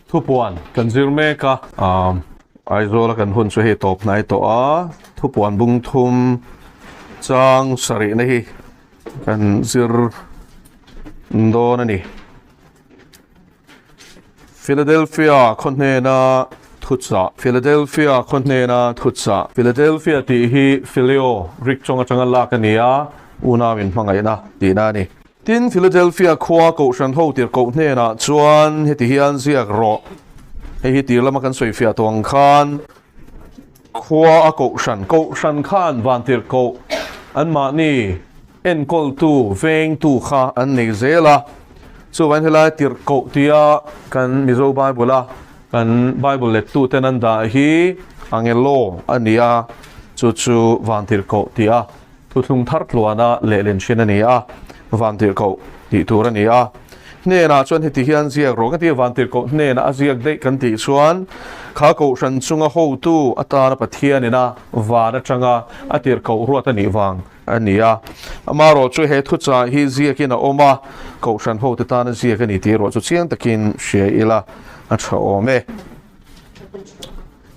Thupuan kan zir mek a. Aizawla kan hun chu hei tawp hnai tawh a, thupuan bung thum chang sarihna hi kan zir dawn a ni. Philadelphia khaw hnena thuchah Philadelphia khaw hnena thuchah Philadelphia tih hi Phileo Greek tawng atanga lak a ni a, unau inhmangaihna tihna a ni. Tin, Philadelphia khua Kohhran ho tirhkoh hnenah chuan heti hian ziak rawh, Hei hi tir lama kan sawifiah tawh ang khan khua a Kohhran, Kohhran khan van tirhkoh anmahni enkawltu, vengtu kha an nei zel a. Chuvangin helai tirhkoh tia kan Mizo Bible-a kan Bible lettuten an dah hi angelo a ni a, chu chu van tirhkoh tia Thuthlung thar tluana lehlin thin a ni a, Vantirhkoh tih tur a ni a. Hnenah chuan heti hian ziak rawh ka ti a, Vantirhkoh hnenah a ziak daih kan tih chuan kha Kohhran chunga hotu atana Pathianina van atanga a tirhkoh ruat a nih vang a ni a. Amaherawh chu he thuchah hi ziakin a awm a, Kohhran hote tana ziak a ni tih erawh chu chiang takin hria ila a tha awm e.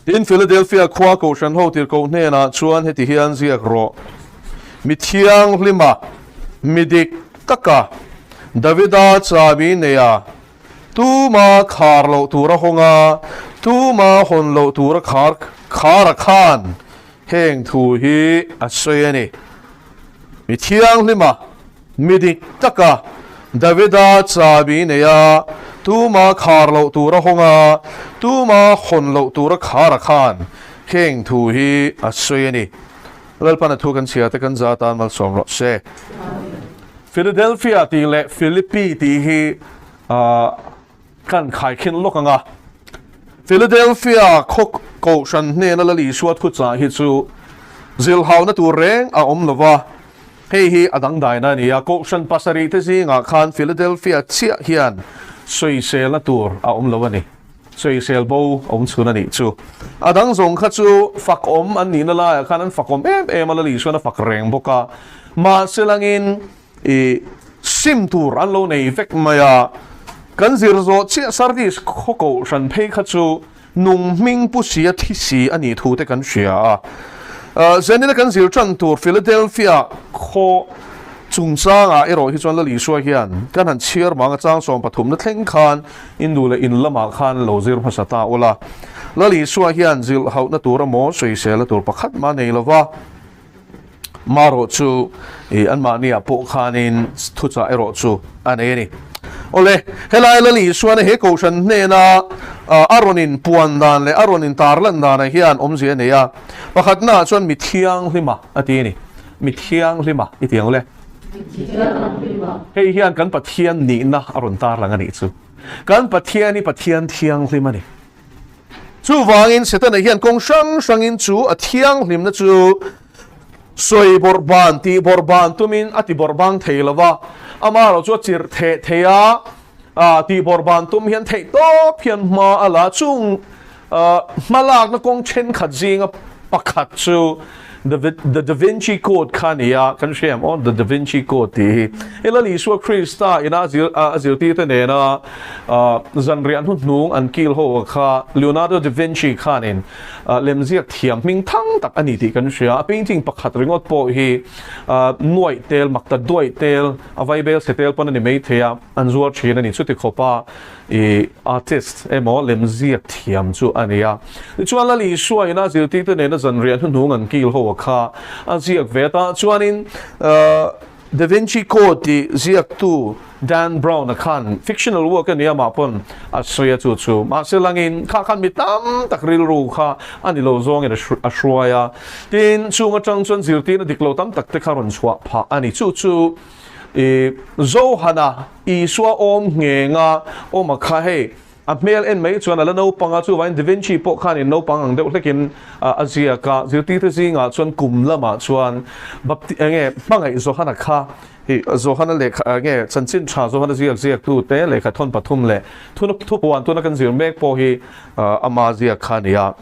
Tin, Philadelphia khua Kohhran ho tirhkoh hnenah chuan heti hian ziak rawh, Mi thianghlima, mi dik taka, Davida chabi neia, tuma khar loh tura hawnga, tuma hawn loh tura khar khar a khan heng thu hi a sawi a ni. Mi thianghlima, mi dik taka Davida chabi neia tuma khar loh tura hawnga, tuma hawn loh tura khar a khan heng thu hi a sawi a ni. Lalpan a thu kan chhia te kan za tan malsawm rawh se. Philadelphia tih leh Philippi tih hi kan khaikhin lawk ang a. Philadelphia khaw Kohhran hnena Lal Isua thuchah hi chu zilhauna tur reng a awm lo va, hei hi a dangdaina a ni a. Kohhran pasarih te zingah khan Philadelphia chiah hian sawiselna tur a awm lo a ni. Sawisel bo awm chhun a nih chu. A dang zawng kha chu fakawm an nihna laiah khan an fakawm em em a, Lal Isuan a fak reng bawk a. Mahse langin I sim tur an lo nei vek mai a, kan zir zawh chiah Sardis khaw kohhran phei kha chu nung hming pu si a thi si a nih thu te kan hria a. Zenina kan zir tan tur Philadelphia khaw chungchangah erawh hi chuan Lal Isua hian kan han chhiar mang a chang 13 na thleng khan in duh leh in lamah khan lo zir hmasa ta ula. Lal Isua hian zilh hauhna tur emaw sawisel a tur pakhat mah nei lova. Marawh chu i anmahniah pawh khanin thuchah erawh chu a nei a ni. Awle, helai Lal Isuana he Kohhran hnena a rawn inpuan dan leh a rawn intarlan danah hian awmzia a nei a. Pakhatnaah chuan mi thianghlima a ti a ni. Mi thianghlima i ti ang le. Hei hian kan Pathian nihna a rawn tarlang a nih chu. Kan Pathian hi Pathian thianghlim a ni. Chuvangin Setana hian kawng hrang hrangin chu a thianghlimna chu sawi bawrh ban, tih bawrh ban tumin a ti bawrh bang thei lo va, amaherawh chu a chirh theh thei a, tih bawrh ban tum hian theih tawp hian hma a la. Chung hmalakna kawng thenkhat zinga pakhat chu The Da Vinci Code kha a ni a, kan hria em aw The Da Vinci Code tih hi. Hei Lal Isua Krista ina a zirtirte nena zanriah hnuhnung an kil ho kha Leonardo da Vinci khanin lemziak thiam hming thang tak a ni tih kan hria. A painting pakhat ringawt pawh hi nuaih tel, makta duaih tel, a vaibel chhe tel pawn a ni maithei a, an zuar thin a ni. Chuti khawpa i artist emaw lemziak thiam chu a ni a. Tichuan Lal Isua ina zirtirte nena zanriah hnuhnung an kil ho kha a ziak ve ta. Chuanin Da Vinci Code tih ziaktu Dan Brown-a khan fictional work a ni amah pawn a sawi a chu chu. Mahse langin kha khan mi tam tak rilru kha a ni lo zawngin a hruai a. Tin, chung atang chuan zirtirna dik lo tam tak te kha rawn chhuah phah a ni. Chu chu i Zohana Isua awm nghenga awm a kha hei A hmel en mai chuan a la naupang a, chuvangin Da Vinci pawh khanin naupang ang deuh hlekin a ziak a. Zirtirte zingah chuan kum lamah chuan Bapti enge hmangaih Johana kha hi Johana lehkha enge chanchin tha Johana ziak ziaktute lehkha thawn pathum leh thun thupuan tuna kan zir mek pawh hi ama ziak kha a ni a.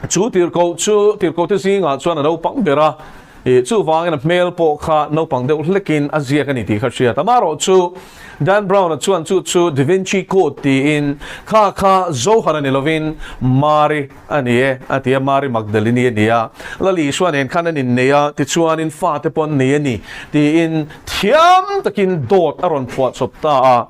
Chu tirhkoh chu tirhkohte zingah chuan a naupang ber a. I chuvangin a hmel pawh kha naupang deuh hlekin a ziak a ni tih kha hriat. Amaherawhchu Dan Brown-a chuan chu chu Da Vinci Code tiin kha kha Johan a ni lovin Mari a ni e a ti a, Mari Magdalene a ni a, Lal Isua nen khan an innei a, tichuanin fate pawh an nei a ni tiin thiam takin dawt a rawn phuahchawp ta a.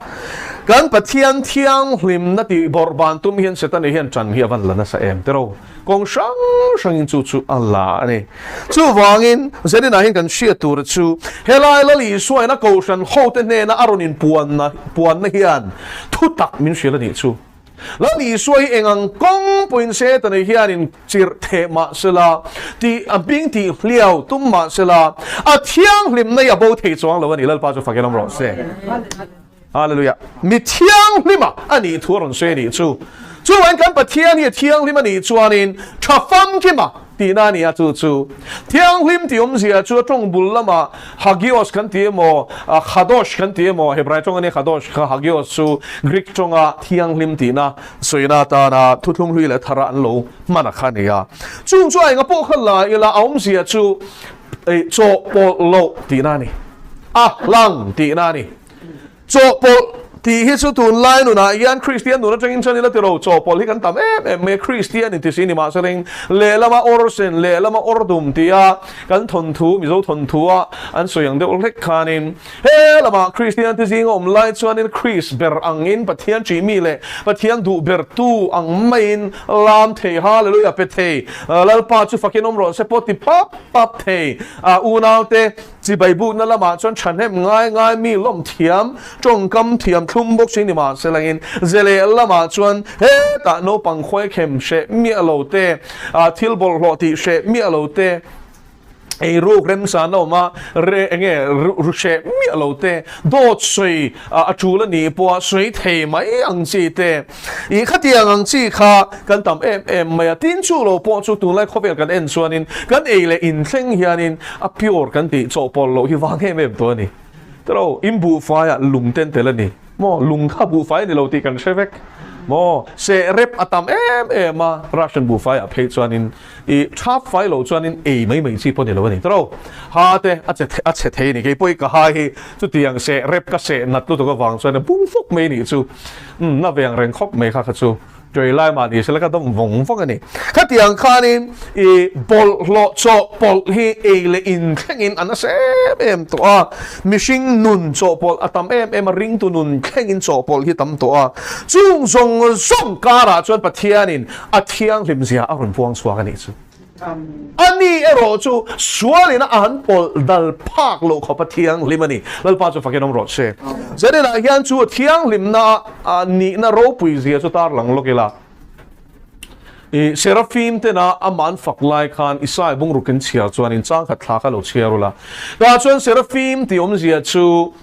Kan Pathian thianghlimna tih bawrh ban tum hian Setana hian ṭan hi a van la nasa em tiraw? Kawng hrang hrangin chu chu a la a ni. Chuvangin, Zeninah hian kan hriat tur chu helai Lal Isuain a kohhran hote hnena a rawn inpuanna puanna hian thutak min hrilh a nih chu. Lal Isua hi eng ang kawng pawhin Setana hianin chirh theh mah sela, tih a hming tih hliau tum mah sela, a thianghlimna hi a bo thei chuang lo a ni. Lalpa chu fakin awm rawh se. Hallelujah. Mi thianghlima a nih thu a rawn sawi a nih chu. Chuvain kan Pathian hi a thianghlim a nih chuanin tha famkima tihna a ni a, chu chu thianghlim tih awmzia chu a tawng bul lamah hagios kan ti emaw, kadosh kan ti emaw, Hebrai tawng a nia kadosh kha, hagios chu Greek tawnga thianghlim tihna sawina atana thuthlung hlui leh thara an lo hman a kha a ni a. Chung chu a enga pawh kha la ila a awmzia chu chawhpawlh loh tihna a ni, a hlang tihna a ni. Chawhpawlh tih hi chu tunlai nunah hian Kristian nun atangin chuan ila tiro chawhpawlh hi kan tam em em mai a, Kristian inti si ni mahse ring lehlama awr sen lehlama awr dum tia kan thawnthu Mizo thawnthua an sawi ang deuh hlek khanin he lamah Kristian te zinga awm lai chuanin Kris ber angin Pathian ṭih mi leh Pathian duh ber tu ang maiin lam thei Hallelujah pe thei Lalpa chu fakin awm rawh se pawh ti pap pap thei a unaute Chibai bukna lamah chuan thahnem ngai ngai mi lawm thiam, tawngkam thiam thlum bawk si ni mah se langin ze leh lamah chuan hetah naupang khuai khem hreh miah lo te, thil bawlhhlawh tih hreh miah lo te, eiruk remsan a awm a, re enge ru hreh miah lo te, dawt sawi a tul a nih pawha sawi thei mai ang chi te. I khatiang ang chi kha kan tam em em mai a, tin chu lo pawh chu tunlai khawvel kan en chuanin kan ei leh in thleng hianin a pure kan tih chawhpawlh loh hi vang em em tawh a ni. Tilo, in buhfaiah lung ten tel a ni maw? Lung kha buhfai a ni lo tih kan hre vek maw? Seh rep a tam em em a, ration buhfaiah phei chuanin i thap fai lo chuanin ei mai mai chi pawh ni lo a ni. Tilo, ha te a che a chhe thei a ni. Keipawh i ka hai hi chutiang seh rep ka seh nat lutuk avang chuan a bung fawk mai a nih chu. Umm, na veng reng khawp mai kha kha chu tui lai mah ni sela ka dawm vawng vawng a ni. Khatiang khanin i bawlhhlawh chawhpawlh hi ei leh in thlengin a nasa em em tawh a, mihring nun chawhpawlh a tam em em a, ringtu nun thlengin chawhpawlh hi tam tawh a. Chung zawng zawng karah chuan Pathianin a thianghlim zia a rawn puang chhuak a nih chu. A ni erawh chu sualin a han pawlh dal phak loh khawp a thianghlim a ni. Lalpa chu fakin awm rawh se. Zaninah hian chu a thianghlimna a nihna ropui zia chu tarlang lawk ila. I Serafim tena amah an fak lai khan Isai bungrukin chhiar chuan in changkhat thla kha lo chhiar ula. Tah chuan Serafim tih awmzia chu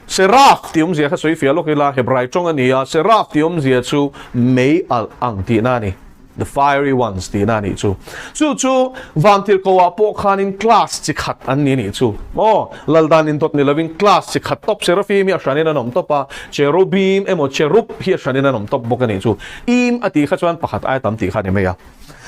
Seraf tih awmzia kha sawi fiah lawk ila, Hebrai tawng a ni a, Seraf tih awmzia chu mei alh ang tihna a ni. The fiery ones tihna a nih chu. Chu chu Vantirhkoh ah pawh khanin class chi khat an ni a nih chu. Aw, Laldan indawt ni lovin class chi khat tawp Seraphim hi a hranin an awm tawp a, Cherubim emaw Cherub hi a hranin an awm tawp bawk a nih chu. Im a tih kha chuan pakhat aia tam tih kha a ni mai a.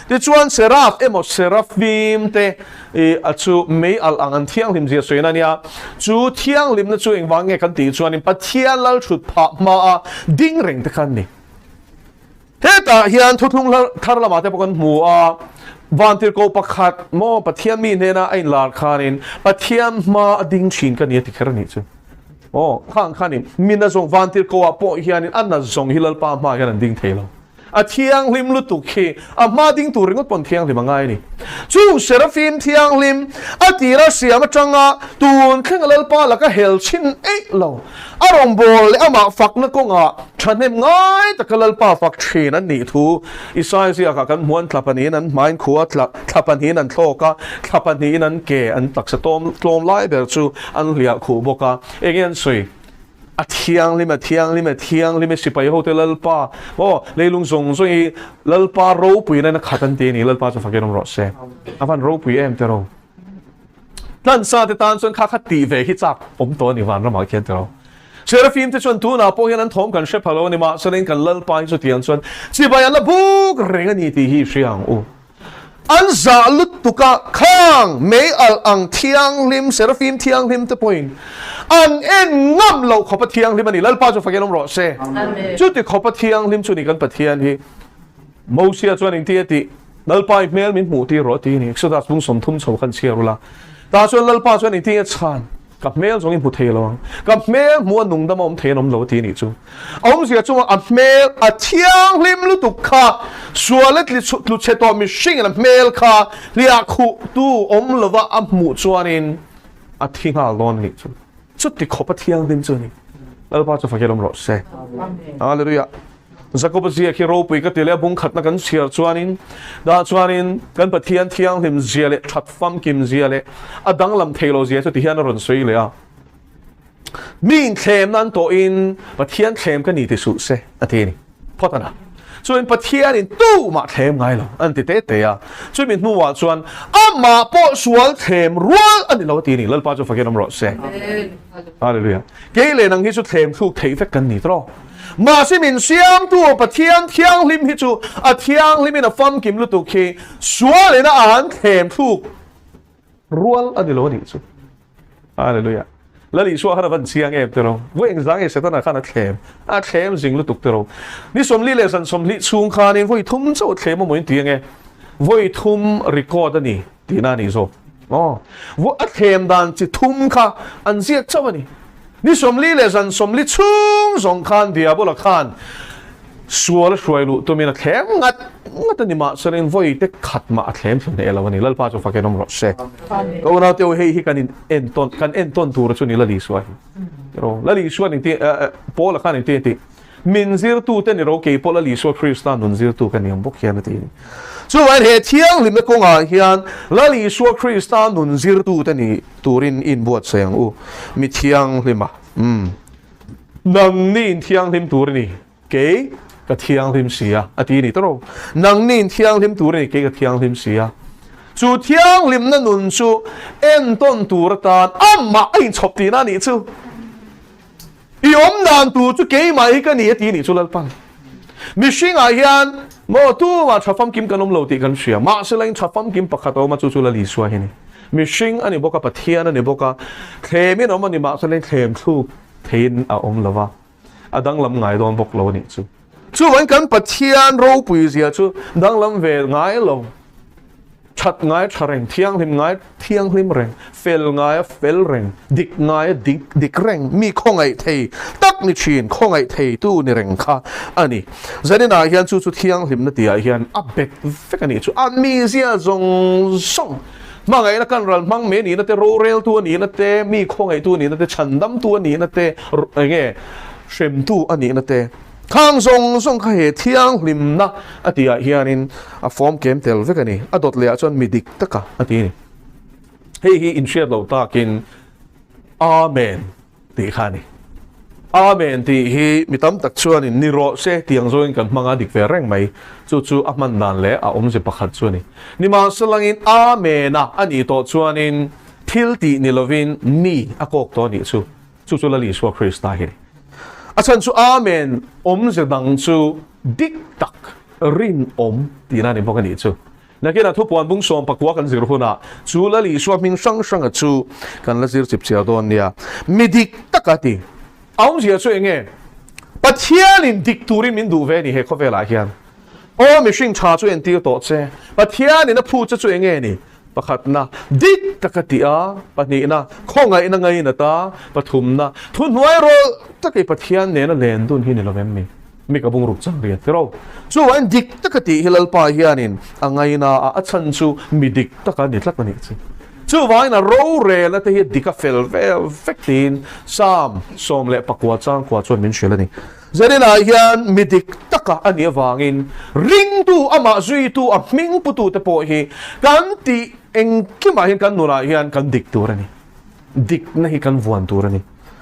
Tichuan Seraph emaw Seraphim te i a chu mei alh ang an thianghlim zia sawiin a nia. Chu thianghlimna chu engvang nge kan tih chuanin Pathian lal thut phah hmaa ding reng te kha an ni. Hetah hian thuthlung thar lamah te pawh kan hmu a, Vantirhkoh pakhat maw Pathian mi hnena a inlar khanin Pathian hma a ding thin ka ni a ti kher a nih chu. Aw, khang khanin mi na zawng Vantirhkoh ah pawh hianin a na zawng hi Lalpa hmaah hian an ding thei lo. A thianghlim lutuk hi a hma ding tur ringawt pawn thianghlim a ngai a ni. Chung Serafim thianghlim a tira siam atanga tun thlenga Lalpa laka hel chhin eih lo. A rawngbâwl leh amah fakna kawngah ṭhahnem ngai taka Lalpa fak ṭhin an nih thu Isaiah ziakah kan hmu an thla pahnihin an hmain khua thla thla pahnihin an thlawk a, thla pahnihin an ke an taksa tawm tlawm lai ber chu an hliah khuh bawk a. Enge an sawi? A thianghlim, a thianghlim, a thianghlim e sipai hote Lalpa, aw leilung zawng zawng hi Lalpa ropuiin a khat an ti a ni, Lalpa chu fakin awm rawh se. A van ropui em tiraw? Tlansa te tan chuan kha kha tih ve hi chak awm tawh a ni vanramah khian tiraw. Serafim te chuan tunah pawh hian an thawm kan hre pha lo a ni mahse kan Lalpa hi chutiang chuan chibai an la buk reng a ni tih hi i hria ang u. An zah lutuk. lutuk a, khang mei alh ang thianghlim, serafim thianghlim te pawhin an en ngam loh khawpa thianghlim a ni. Lalpa chu fakin awm rawh se. Chuti khawpa thianghlim chu ni kan Pathian hi. Mosia chuan engti a tih? Lalpa i hmel min hmuh tir rawh a ti a ni. Exodus bung 30 chho khan chhiar ula. Tah chuan Lalpa chuan engti a chhan? Ka hmel zawng i hmu thei lo ang. Ka hmel hmuh a nungdam a awm thei an awm lo a ti a nih chu. A awmzia chunga a hmel a thianghlim lutuk kha sual a tlu chhe tawh mihringin a hmel kha hliah khuh tu awm lova a hmuh chuanin a thi nghal dawn a nih chu. Chuti khawp a thianghlim chu a ni. Lalpa chu fakil awm rawh se. Hallelujah. Jakoba ziak hi ropui ka ti leh a bungkhatna kan chhiar chuanin dah chuanin kan Pathian thianghlim zia leh that famkim zia leh a danglam thei lo zia chu ti hian a rawn sawi leh a. Mi inthlem nan tawhin Pathian thlem ka ni ti suh se a ti a ni. Phawt a na. Chuan Pathianin tumah thlem ngai lo an ti te te a. Chumi hnuah chuan amah pawh sual thlem rual a ni lo a ti a ni. Lalpa chu fakin awm rawh se. Hallelujah. Kei leh nang hi chu thlem thluk theih vek kan ni tawh. Mahse min siamtu Pathian thianghlim hi chu a thianghlimin a famkim lutuk hi sualin a an thlem thluk rual a ni lo a nih chu. Hallelujah. Lal Isua khan a van chiang em tiraw? Vawi engzah nge Setana khan a thlem? A thlem zing lutuk tiraw? Ni 40 leh zan 40 chhung khanin vawi thum chauh thlem a maw in ti ange? Vawi thum record a ni tihna a nih zawk. Aw, a thlem dan chi thum kha an ziak chauh a ni. Ni 40 leh zan 40 chhung zawng khan Diabola khan sual a hruai luh tumin a thlem ngat ngat a ni mahse vawi te khat mah a thlem thlu hneh lo a ni. Lalpa chu fakin awm rawh se. Ka unau te hei hi kan in entawn kan entawn tur chu ni Lal Isua hi. Lal Isua ning ti Paula khan eng ti a ti. Min zirtute ni ro kei pawh Lal Isua Krista nun zirtu ka ni ang bawk hian a ti a ni. Chuvangin he thianghlimna kawngah hian Lal Isua Krista nun zirtute ni turin i inbuatsaih ang u. Mi thianghlima, umm, nangni in thianghlim tur a ni, kei ka thianghlim si a, a ti a ni tawh ro. Nangni in thianghlim tur a ni, kei ka thianghlim si a. Chu thianghlimna nun chu entawn tur atan amah a inchhawp tihna a nih chu. I awm dan tur chu keimah hi ka ni a ti nih chu Lalpan. Mihringah hian maw tumah tha famkim kan awm lo tih kan hria. Mahsela in tha famkim pakhat a awm a chu chu Lal Isua hi a ni. Mihring a ni bawk a, Pathian a ni bawk a, thlemin a awm a ni mahsela in thlem thluk theiin a awm lo va, a danglam ngai dawn bawk lo a nih chu. Chuvangin kan Pathian ropui zia chu danglam ve ngai lo. That ngai tha reng, thianghlim ngai thianghlim reng, fel ngai a fel reng, dik ngai a dik dik reng, mi khawngaih thei tak ni thin, khawngaih thei tu ni reng kha a ni. Zaninah hian chu chu thianghlimna tihah hian a bet vek a nih chu. A mizia zawng zawng, hmangaihna kan ral hmang mai a nihna te, roreltu a nihna te, mi khawngaihtu a nihna te, chhandamtu a nihna te, eng nge hremtu a nihna te, Khang zawng zawng kha he thianghlimna a tihah hianin a fawm kem tel vek a ni. A dawt lehah chuan mi dik taka a ti a ni. Hei hi inhriat loh takin Amen tih kha a ni. Amen tih hi mi tam tak chuanin ni rawh se tih ang zawngin kan hmang a dik ve reng mai. Chu chu a hman dan leh a awmze pakhat chu a ni. Nimahselangin Amen-a a nih tawh chuanin thil tih ni lovin mi a kawk tawh a nih chu. Chu chu Lal Isua Krista hi a ni. A chhan chu Amen awmze dang chu dik tak rinawm tihna a ni bawk a nih chu. Nakinah thupuan bung 19 kan zir hunah chu Lal Isua hming hrang hranga chu kan la zir chip chiar dawn nia. Mi dik taka ti. A awmzia chu eng nge? Pathianin dik turin min duh ve a ni he khawvelah hian. Aw mihring tha chu entir tawh che. Pathianin a phu che chu eng nge ni? Pakhatna, dik taka tih a, pahnihna, khawngaihna ngainat a, pathumna, thuhnuai rawlh taka i Pathian nena len dun hi ni lo em mi? Mi ka bungruk chang riat tiraw? Chuvangin dik taka tih hi Lalpa hianin a ngaina a, a chhan chu mi dik taka ni tlat a nih chu. Chuvangin a rorelna te hi dik a fel vel vek tiin Psalm 19 changkua chuan min hrilh a ni. Zaninah hian mi dik taka a nih avangin ringtu, amah zuitu, a hming putute pawh hi kan tih engkimah hian kan nunah hian kan dik tur a ni. Dikna hi kan vuan tur a ni.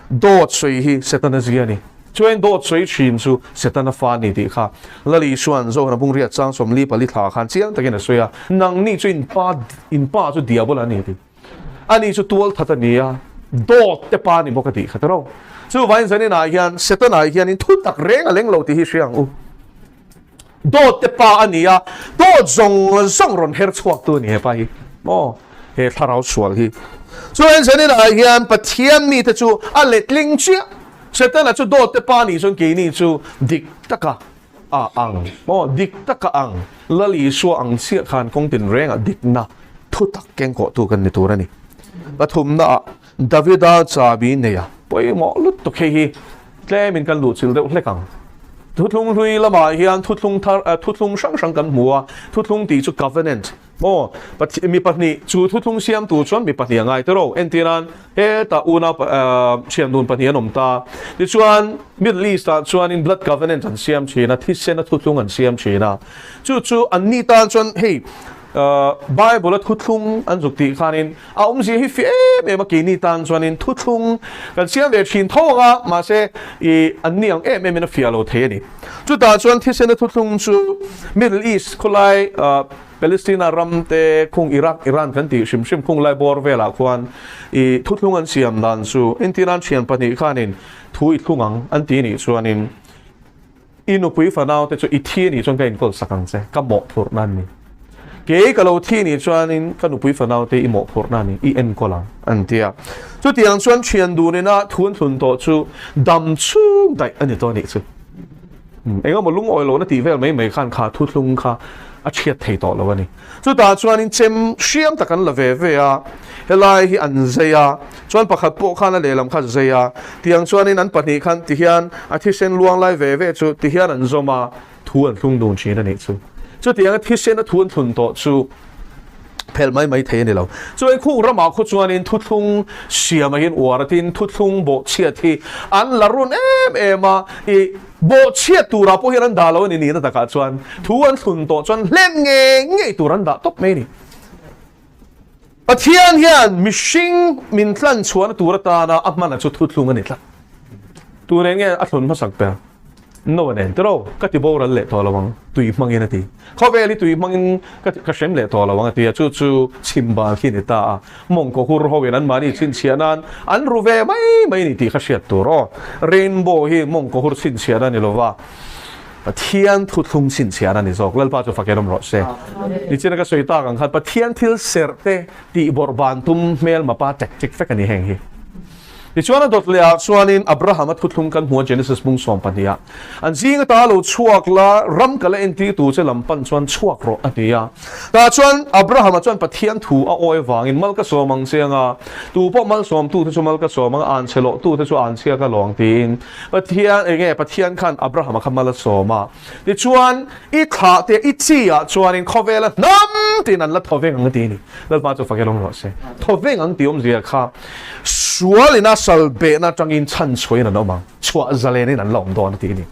Dawt sawi hi Setana zia a ni. Chuan dawt sawi thin chu Setana fa a ni tih kha Lal Isua'n Zohana Bungriat chang 44 thla khan chiang takin a sawi a, Nangni chu in pa, in pa chu diabola a ni a ti. Ani chu tual that a ni a, dawt te pa a ni bawk a tih kha tiraw. Chuvangin zaninah hian Setana hianin thu tak reng a leng lo tih hi hria ang u. Dawt te pa a ni a, dawt zawng zawng rawn her chhuak tu a ni he pa hi. Maw? He thlarau sual hi. Chuan zaninah hian Pathian mite chu a letling chiah. Setana chu dawtte pa nih chuan keini chu dik taka a ang. Maw? Dik taka ang. Lal Isua ang chiah khan kawng tinrengah dikna thutak kengkawhtu kan ni tur a ni. Pathumnaah Davida chabi nei a pawimawh lutuk hei hi tlemin kan luhchilh deuh hlek ang. Thuthlung hlui lamah hian thuthlung thar thuthlung hrang hrang kan hmu a, thuthlung tih chu covenant maw mi pahnih chu thuthlung siamtu chuan mi pahnih a ngai te ro entir nan hetah unau thian dun pahnih an awm ta. Tichuan Middle East ah chuanin blood covenant an siam thin a, thisena thuthlung an siam thin a, chu chu anni tan chuan hei Bible a thuthlung an zuk tih khanin a awmzia hi fiah em em a, keini tan chuanin thuthlung kan siam ve thin tho ang a, mahse i anni ang em emin a fiah lo thei a ni. Chutah chuan thisena thuthlung chu Middle East khawlai Palestina ram te khung Iraq, Iran kan tih hrim hrim khung lai bawr velah khuan i thuthlung an siam dan chu entirnan thian pahnih khanin thu i thlung ang an ti nih chuanin I nupui fanau te chu i thi anih chuan ka inkawl sak ang che, ka mawhphurhna an ni. Kei ka lo thi anih chuanin ka nupui fanau te i mawhphurhna a ni, i enkawl ang, an ti a. Chutiang chuan thian dun ina thu an thlun tawh chu dam chhung daih a ni tawh anih chu. Engemaw lungawi lohna tih vel mai mai khan kha thuthlung kha a chhiat thei tawh lo a ni. Chutah chuanin chem hriam tak an la ve ve a, helai hi an zai a, chuan pakhat pawh khan a lehlam kha zai a, tiang chuanin an pahnih khan tihian a thisen luang lai ve ve chu tihian an zawm a, thu an thlung dun thin a nih chu. Chutianga thisen a thu an thlun tawh chu phelh mai mai thei a ni lo. Chuan khung ramah khaw chuanin thuthlung siam ahin uar atin thuthlung bawhchhiat hi an la run em em a, i Bawhchhiat turah pawh hian an dah lo a ni nihna takah chuan thu an thlun tawh chuan hlen ngei ngei tur an dah tawp mai a ni. Pathian hian mihring min tlan chhuahna tur atana a hmana chu thuthlung a ni tlat. Tu nen nge a thlun hmasak ber? Noah nen tiraw ka ti boral leh tawh lo ang tui hmangin a ti. Khawvel hi tui hmangin ka ka hrem leh tawh lo ang a ti a, chu chu chhimban khi a ni ta a. Mawngkaw hur ho in anmahni chhinchhiah nan an ru ve mai mai a ni tih kha hriat tur aw. Rainbow hi mawngkaw hur chhinchhiahna a ni lo va, Pathian thuthlung chhinchhiahna a ni zawk. Lalpa chu fakin awm rawh se. Nichina ka sawi tak ang khan Pathian thil serh te tih bawrh ban tum hmel mapa tactic vek a ni heng hi. Tichuan a dawt leh ah chuanin Abraham-a thuthlung kan hmu a Genesis bung 12 ah. An zing ata lo chhuak la, ram ka la entir tur che lam pan chuan chhuak rawh a ti a. Tah chuan Abraham-a chuan Pathian thu a awi avangin mal ka sawm ang che anga, tu pawh malsawmtu te chu mal ka sawm ang, an chhe lawhtu te chu an chhia ka lawng tiin Pathian enge Pathian khan Abraham-a kha mal a sawm a. Tichuan i thlah te i chi ah chuanin khawvela hnam tiin an la thaw veng ang a ti a ni. Lalpa chu fak elawm rawh se. Thaw veng ang tih awmzia kha sual ina sal behna atangin chhan chhuahin an awm ang, chhuah zalenin an la awm dawn a ti a ni.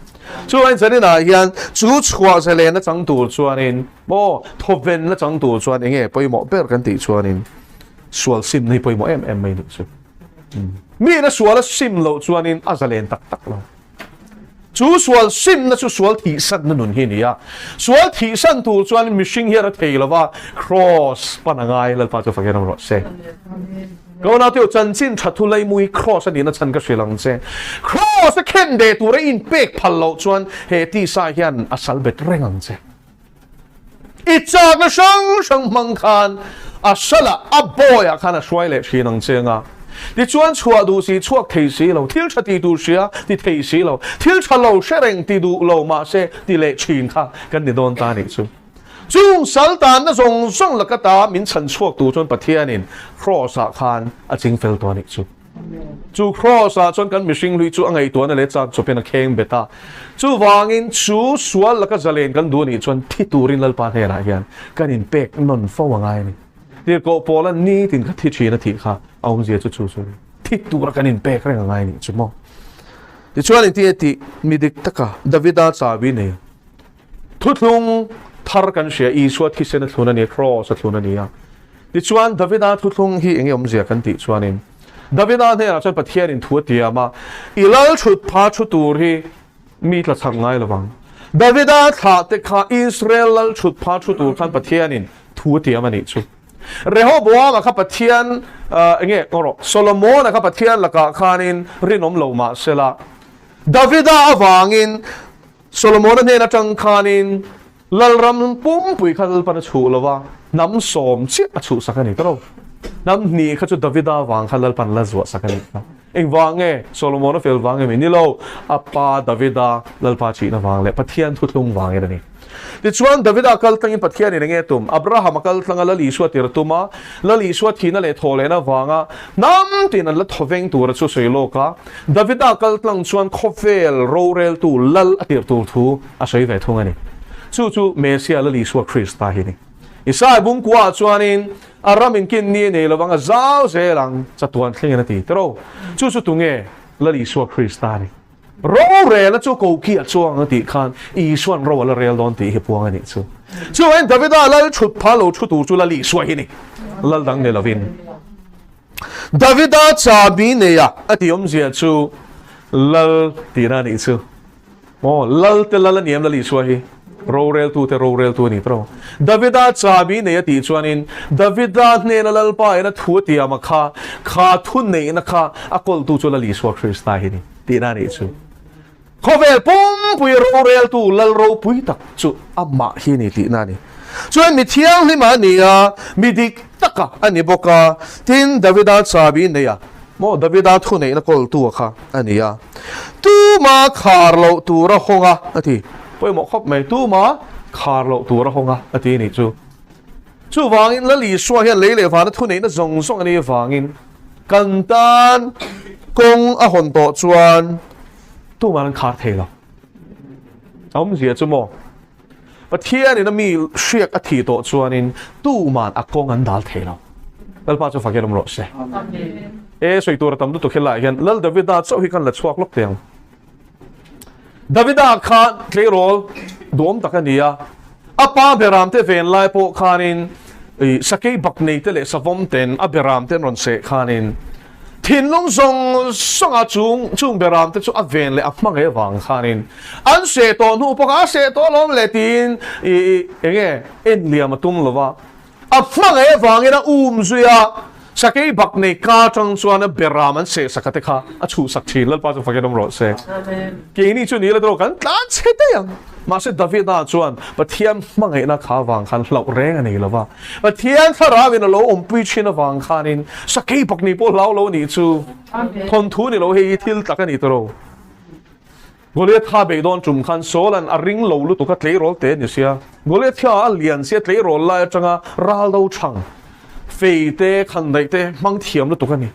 Chuvain zaninah hian chu chhuah zalena chang tur chuanin maw thawvenna chang tur chuan enge pawimawh ber kan tih chuanin sual simna hi pawimawh em em mai nih chu. Miin a sual a sim loh chuanin a zalen tak tak lo. Chu sual simna chu sual thihsanna nun hi a ni a. Sual thihsan tur chuan mihring hian a thei lo va, Kraws pan a ngai, Lalpa chu fakin awm rawh se. Ka unau teu chanchin tha thu leimu hi Kraws a nihna chhan ka hrilh ang che. Kraws a khen ve tura inpek phal loh chuan he tisa hian a sal bet reng ang che. I chakna hrang hrang hmang khan a salah a bawiah khan a hruai leh thin ang che anga. Tichuan chhuah duh si chhuak thei si lo, thil tha ti tur hria ti thei si lo, thil tha lo hre reng ti duh lo mahse ti leh thin kha kan ni dawn ta nih chu. Chung sal tanna zawng zawng laka ta min chhan chhuak tur chuan Pathianin Kraws-ah khan a ching fel tawh a nih chu. Chu Kraws-ah chuan kan mihring hlui chu a ngaihtuahna leh chak chawpin a kheng bet a. Chuvangin chu sual laka zalen kan duh anih chuan thi turin Lalpa hnenah hian kan inpek nawn fo a ngai a ni. Tirhkoh Paula nitin kha thi thin a thih kha a awmzia chu chu chu a ni. Thi tura kan inpek reng a ngai a nih chu maw? Tichuan inti a tih mi dik taka Davida chabi nei Thuthlung thar kan hria, Isua thisen a thlun a ni, Kraws a thlun a ni a. Tichuan, Davida thuthlung hi enge awmzia kan tih chuanin, Davida hnenah chuan Pathianin thu a tiam a, I lal thut pha thu tur hi mi tla chak ngai lovang. Davida thlah te kha Israel lal thut pha thu tur khan Pathianin thu a tiam a nih chu. Rehoboama kha Pathian, enge, ngaw rawh, Solomona kha Pathian lakah khanin rinawm lo mah sela, Davida avangin Solomona hnen atang khanin Lalram pumpui kha Lalpan a chhuh lo va. Hnam sawm chiah a chhuhsak a ni ta lo. Hnam hnih kha chu Davida vang kha Lalpan la zuahsak a nih kha. Engvang nge? Solomon-a fel vang emi? Ni lo, a pa Davida Lalpa chihna vang leh Pathian thuthlung vangin a ni. Tichuan, Davida kal tlangin Pathianin enge tum? Abraham-a kal tlanga Lal Isua tir tum a, Lal Isua thihna leh thawhlehna vanga hnam tin an la thawveng tura chu sawi lawk a, Davida kal tlang chuan khawvel roreltu Lal a tir tur thu a sawi ve thung a ni. Chu chu Messiah Lal Isua Krista hi a ni. Isai bungkuaah chuanin a ram inkin ni a nei lovang, a zau zel ang, chatuan thlengin a ti tiro. Chu chu tunge Lal Isua Krista a ni. Rorelna chu kokiah chuang a tih khan Isua'n ro a la rel dawn tih hi puang a nih chu. Chuvangin Davida lal thut pha lo thu tur chu Lal Isua hi a ni, lal dang ni lovin. Davida chabi neia a tih awmzia chu lal tihna a nih chu. Aw, lal te lal a ni em Lal Isua hi? Roreltu te roreltu a ni tawh. Davida chabi nei a tih chuanin Davida hnena Lalpa in a thu a tiam a kha, kha thu neihna kha a kawltu chu Lal Isua Krista hi a ni tihna a nih chu. Khawvel pumpui roreltu lal ropui tak chu amah hi a ni tihna a ni. Chuan mi thianghlima a ni a, mi dik taka a ni bawk a, tin Davida chabi nei a, maw Davida thu neihna kawltu a kha a ni a. Tuma khar loh tur a hawng a, a ti. Pawimawh khawp mai, tuma khar loh tur a hawng a, a ti a nih chu. Chuvangin Lal Isua hian lei leh vana thuneihna zawng zawng a nih avangin kan tan kawng a hawn tawh chuan tuman an khar thei lo. A awmzia chu maw? Pathianin a mi hriak a thih tawh chuanin tuman a kawng an dal thei lo. Lalpa chu fakin awm rawh se. E sawi tur a tam lutuk helaiah hian Lal Davida chauh hi kan la chhuak lawk teh ang. Davida kha tleirawl duhawm tak a ni a, a pa beram te ven lai pawh khanin sakei bak nei te leh savawm ten a beram te an rawn seh khanin thinlung zawng zawnga chung chung beram te chu a ven leh a hmangaih avang khanin an seh tawh hnu pawh kha a seh tawh alawm le tiin ih enge en liam a tum lo va. A hmangaih avangin a um zui a, sakei bak nei ka atang chuan a beram an sehsak a te kha a chhuhsak thin. Lalpa chu fakin awm rawh se. Keini chu ni la tawh kan tlan chhe daih ang. Mahse Davida chuan Pathian hmangaihna kha avang khan hlauh reng a nei lo va. Pathian thlarauin a lo awmpui thin avang khanin sakei bak nei pawh hlau lo nih chu thawnthu ni lo hei hi thil tak a ni tawh. Goliath kha bei dawn tum khan Saul-a'n a ring lo lutuk a tleirawl te a ni sia. Goliath kha a lian sia tleirawl lai atanga ral do chhang fei te khandaih te hmang thiam lutuk a ni.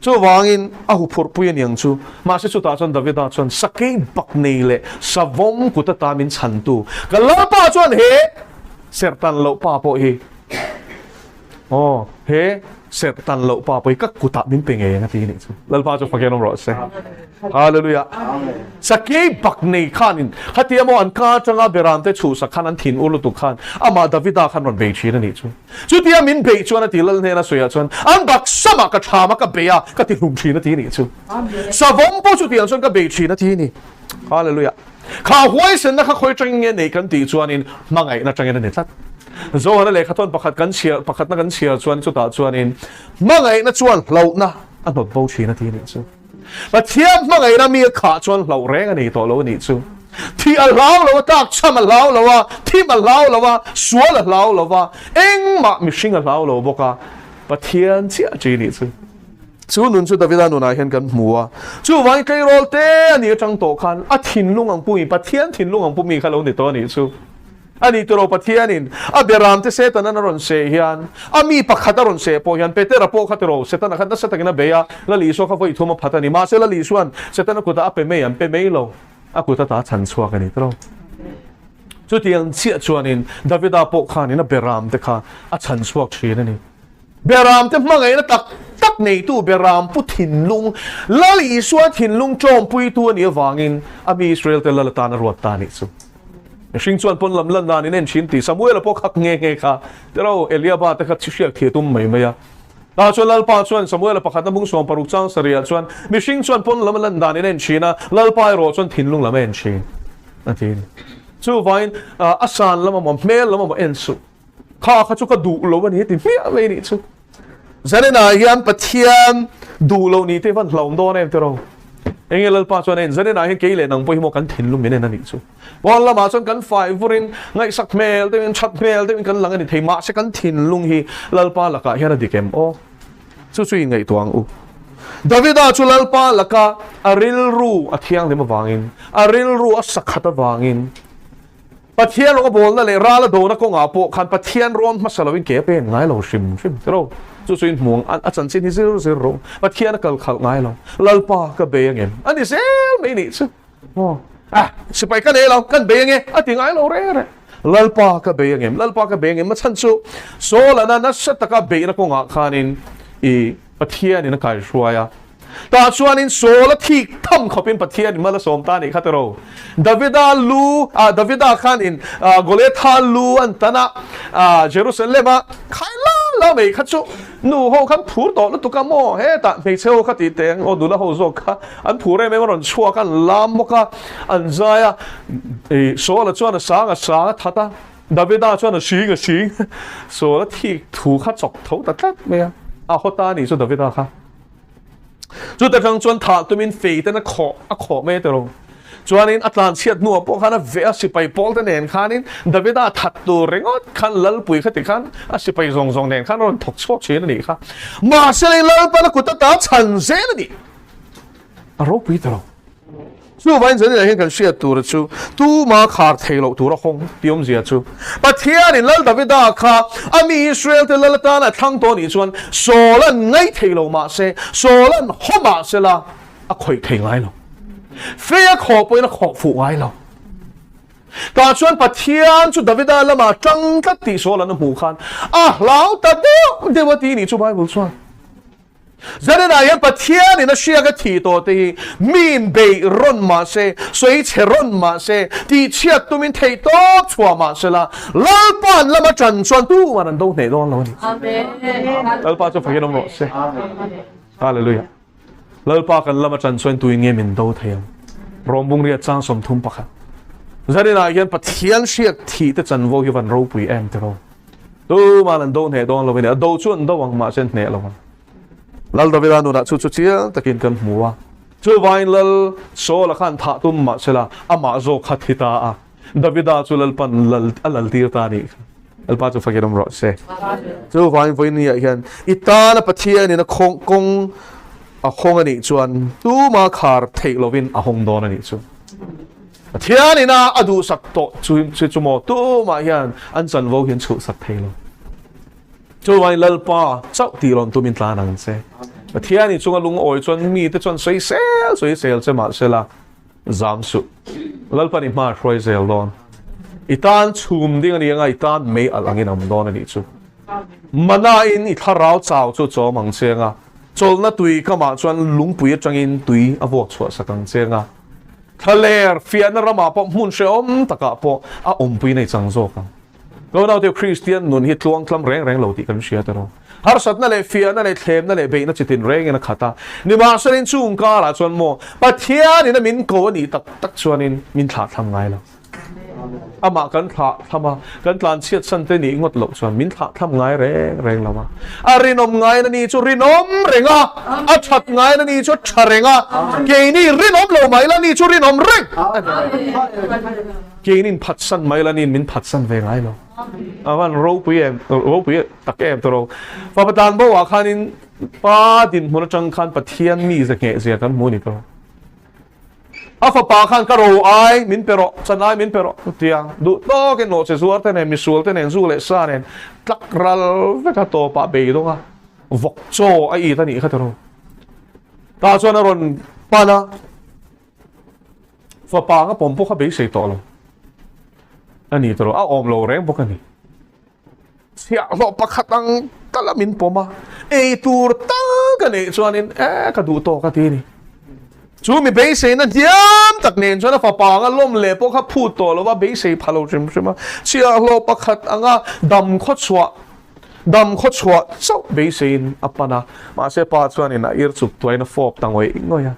Chuvangin a huphurhpui a niang chu. Mahse chutah chuan Davida chuan sakei bak nei leh savawm kut ata min chhantu ka Lalpa chuan he serhtan loh pa pawh hi Aw, he serh tan loh pa pawh hi ka kutah min pe ngei ang a ti a nih chu. Lalpa chu fakin awm rawh se. Hallelujah. Sakei bak nei khanin khatia maw an ka atanga beram te chhuhsak khan an thin ur lutuk khan amah Davida khan rawn bei thin a nih chu. Chutia min beih chuan a ti Lal hnena sawiah chuan an bak samah ka tham a ka bei a ka ti hlum thin a ti a nih chu. Savawm pawh chutiang chuan ka bei thin a ti a ni. Hallelujah. Kha huaisenna kha khawi atangin nge nei kan tih chuanin hmangaihna atangin a ni tlat. Zohana lehkha tawn pakhat kan chhiar pakhatna kan chhiar chuan chutah chuanin hmangaihna chuan hlauhna a hnawt bo thin a ti a nih chu. Pathian hmangaihna mi a khah chuan hlauh reng a nei tawh lo a nih chu. Thih a hlau lo a, tlak chham a hlau lo a, thim a hlau lo a, sual a hlau lo a, engmah mihring a hlau lo bawk a, Pathian chiah a ti a nih chu. Chu nun chu Davida nunah hian kan hmu a, chuvangin tleirawl te a nih atang tawh khan a thinlung ang pumi, Pathian thinlung ang pumi kha lo ni tawh a nih chu. A nih tawh lo Pathianin a beram te Setanan a rawn seh hian, a mi pakhat a rawn seh pawh hian Petera pawh kha tiraw Setana khan nasa takin a bei a, Lal Isua kha vawi thum a phat a ni. Mahse Lal Isua'n Setana kutah a pe mai an pe mai lo, a kut ata a chhan chhuak a ni tiraw. Chutiang chiah chuanin Davida pawh khanin a beram te kha a chhan chhuak thin a ni. Beram te hmangaihna tak tak neitu Beram pu thinlung, Lal Isua thinlung ṭawmpuitu a nih avangin a mi Israel te Lal atan a ruat ta a nih chu. Mihring chuan pawn lam lan dan in en thin tih Samuela pawh khak nghe nghe kha tero Eliaba te kha hriak thih a tum mai mai a. Tah chuan Lalpa chuan Samuela pakhatna bung 60 chang sarihah chuan mihring chuan pawn lam lan dan in en thin a, Lalpa erawh chuan thinlung lam a en thin a ti a ni. Chuvangin a san lam amaw hmel lam amaw en suh. Kha kha chu ka duh lo a ni ti hmiah mai nih chu. Zaninah hian Pathian duh loh ni te van hlauhawm dawn em tiraw? Enge Lalpa chuan a en zanin ah hian kei leh nang pawh hi maw kan thinlung min en a nih chu. Pawn lamah chuan kan fai vurin ngaihsak hmel deuhin that hmel deuhin kan lang a ni thei mahse kan thinlung hi Lalpa lakah hian a dik em aw? Chu chu inngaihtuah ang u. Davida chu Lalpa laka a rilru a thianghlim avangin, a rilru a sakhat avangin, Pathian rawng a bawlna leh ral a dona kawngah pawh khan Pathian rawn hmasa loin ke a pen ngai lo hrim hrim tiro. Chu chu in hmuh ang, a chanchin hi zir zir rawh. Pathian a kal khalh ngai lo. Lalpa ka bei angem? A ni zel mai nih chu. Maw? Ah, sipai ka nei lo, kan bei ange a ti ngai lo reng reng. Lalpa ka bei angem? Lalpa ka bei angem? A chhan chu Saul-ana nasa taka beihna kawngah khanin i Pathianin a kaihruai a. Tah chuanin Saul a thik tham khawpin Pathianin mal a sawm ta a nih kha tiraw. Davida lu, ah Davida khanin Goliatha lu an tan a, ah Jerusalem a khai la la mai kha chu nu ho khan phur tawh lutuk a maw hetah hmeichhe ho kha tih teh ang aw nula ho zawk kha an phur em em a rawn chhuak a an lam bawk a an zai a ih Saul-a chuan a sang a sang a that a Davida chuan a sing a sing Saul a thik thu kha chawk tho ta tlat mai a a haw ta a nih chu Davida kha. Chuta tang chuan thah tumin fei ten a khawh a khawh mai tawh. Chuanin a tlan chhiat hnuah pawh khan a veh a sipai pawl te nen khanin Davida that tur ringawt khan Lalpui kha ti khan a sipai zawng zawng nen khan a rawn thawk chhuak thin a nih kha. Mahse lei Lalpan a kut ata chhan zel a nih. A ropui ta lo. Chuvain Zanina hian kan hriat tura chu tuma khar thei loh tura hawng tih awmzia chu Pathianin Lal Davida kha a mi Israel-te lal atana a thlang tawh anih chuan Saul-an ngaih thei lo mah se, Saul-an haw mah se la a khawih thei ngai lo. Fei a khawh pawhin a khawh fuh ngai lo. Tah chuan Pathian chu Davida lamah tang tlat tih Saul-an a hmuh khan a hlau ta deuh deuh a ti nih chu Bible chuan. Zaninah hian Pathianin a hriak a thih tawh te hi miin beih rawn mah se, sawi chhe rawn mah se, tihchhiat tumin theih tawp chhuah mah se la, Lalpa'n lama ṭan chuan tuman an do hneh dawn lo a ni. Lalpa chu fakin awm rawh se. Hallelujah. Lalpa kan lama ṭan chuan tuin nge min do thei ang? Rawmbung riat chang 31. Zaninah hian Pathian hriak thih te chanvo hi van ropui em tiraw? Tuman an do hneh dawn lo a ni. A do chu an do ang mahse an hneh lo ang. Lal Davida nunah chu chu chiang takin kan hmu a. Chuvangin Lal Saul-a khan thah tum mahsela amah zawk kha thi ta a. Davida chu Lalpan lal a lal tir ta a nih kha. Lalpa chu fakin awm rawh se. Chuvangin vawinia hian i tana Pathianin a khawng kawng a hawng a nih chuan tuma khar theih lovin a hawng dawn a nih chu. Pathian ina a duhsak tawh chu chu chu maw tumah hian an chanvo hi an chhuhsak thei lo. Chuvangin Lalpa chauh tih rawn tumin tlan ang che. Pathian i chunga lungawi chuan mite chuan sawisel sawisel che mahsela zam suh. Lalpan i hma a hruai zel dawn. I tan chhum ding a ni anga i tan mei alh angin a awm dawn a nih chu. Mana in i thlarau chau chu chawm ang che anga chawlhna tui kamah chuan lungpui atangin tui a vuak chhuah sak ang che anga Thlaler fiahna ramah pawh hmun hrehawm takah pawh a awmpui nei chang zawk ang. Tlawnaute Kristian nun hi tluangtlam reng reng lo tih kan hria tawh. Harsatna leh fiahna leh thlemna leh beihna chitin rengin a khat a. Nimahselain chung karah chuan maw Pathianin a min ko a nih tak tak chuanin min thlahthlam ngai lo. Amah kan thlahthlam a, kan tlanchhiat san te nih ngawt loh chuan min thlahthlam ngai reng reng lo a. A rinawm ngaiin a ni chu rinawm reng a, a that ngaiin a ni chu a tha reng a, keini rinawm lo mai la ni chu rinawm reng a ni. Keinin phatsan mai la niin min phatsan ve ngai lo. A van ropui em, ropui tak em tawh. Fapa tan bo ah khanin pa dinhmun atang khan Pathian mi ze ngheh zia kan hmu a ni tawh. A fapa khan ka ro ai min pe rawh, chan ai min pe rawh tia duh tawkin nawhche zuar te nen, misual te nen, zu leh sa nen tlak ral vek a tawpah beidawng a, vawk chaw a it a nih kha tiraw. Tah chuan a rawn pan a, fapa anga pawm pawh kha beisei tawh lo a ni tiraw, a awm lo reng bawk a ni. Chhiahhlawh pakhat ang tal a min pawm a, ei tur tal ka neih chuanin e ka duh tawk a ti a ni. Chu mi beiseina hniam tak nen chuan a fapa anga lawm leh pawh kha phut tawh lo va, beisei pha lo hrim hrim a. Chhiahhlawh pakhat anga dam khawchhuah dam khawchhuah chauh beiseiin a pan a, mahse pa chuanin a ir chuk tuain a fawp ta ngawih ngawih a.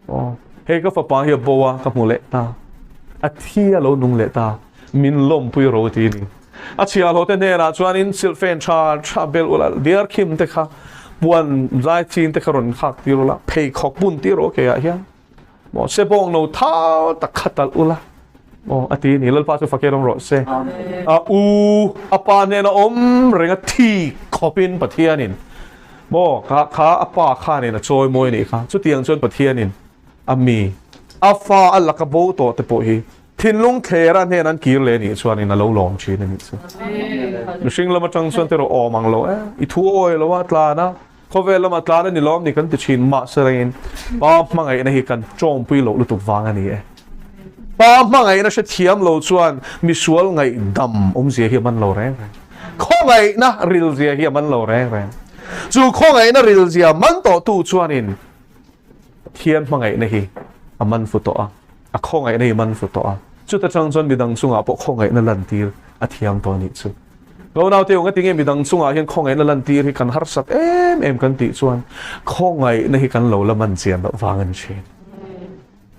Aw, hei ka fapa hi a bo a, ka hmu leh ta. A thi a lo nung leh ta. Min lawmpui ro ti a ni. A chhiahhlawh te hnenah chuanin silhfen tha tha belh ula, diar khim te kha, puan zai chin te kha rawn khak tir ula, pheikhawk bun tir rawh keiah hian. Maw sebawng no thau tak kha talh ula maw a ti a ni. Lalpa chu fakin awm rawh se. A u a pa hnena awm reng a thik khawpin Pathianin maw kha kha a pa khanin a chawi mawi a nih kha. Chutiang chuan Pathianin a mi a fa a laka bo tawh te pawh hi thinlung thlera hnen an kir leh nih chuanin a lo lawm thin a nih chu. Mihring lam atang chuan te erawh awm ang lo e, i thu awi lo a tlan a, Khawvel lama tlan a ni lawm ni kan ti thin mahse rengin Pa hmangaihna hi kan tawngpui loh lutuk vang a ni e. Pa hmangaihna hrethiam lo chuan misual ngaihdam awmzia hi a man lo reng reng. Khawngaihna rilzia hi a man lo reng reng. Chu khawngaihna rilzia man tawhtu chuanin Pathian hmangaihna hi a man fu tawh a, a khawngaihna hi a man fu tawh a. Chuta tang chuan midang chungah pawh khawngaihna lantir a thiam tawh a nih chu. Lo naute u, ngatinge midang chungah hian khawngaihna lantir hi kan harsat em em kan tih chuan khawngaihna hi kan lo la man chian loh vang a ni thin.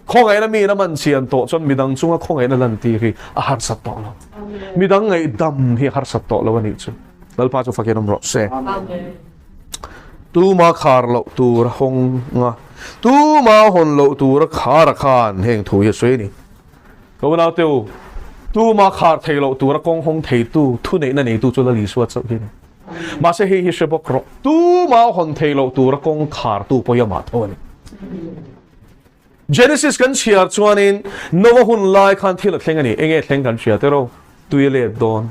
Khawngaihna miin a man chian tawh chuan midang chunga khawngaihna lantir hi a harsat tawh lo. Midang ngaihdam hi a harsat tawh lo a nih chu. Lalpa chu fakin awm rawh se. Tuma khar loh tur a hawng a, tuma hawn loh tur a khar a khan heng thu hi a sawi a ni. Ka unaute u, tuma khar thei loh tur a kawng hawng theitu, thuneihna neitu chu Lal Isua chauh hi a ni. Mahse hei hi hre bawk rawh, tuma hawn thei loh tur a kawng khartu pawh hi amah tho a ni. Genesis kan chhiar chuanin Noah hun lai khan thil a thleng a ni. Enge thleng kan hria tero? Tui a let dawn.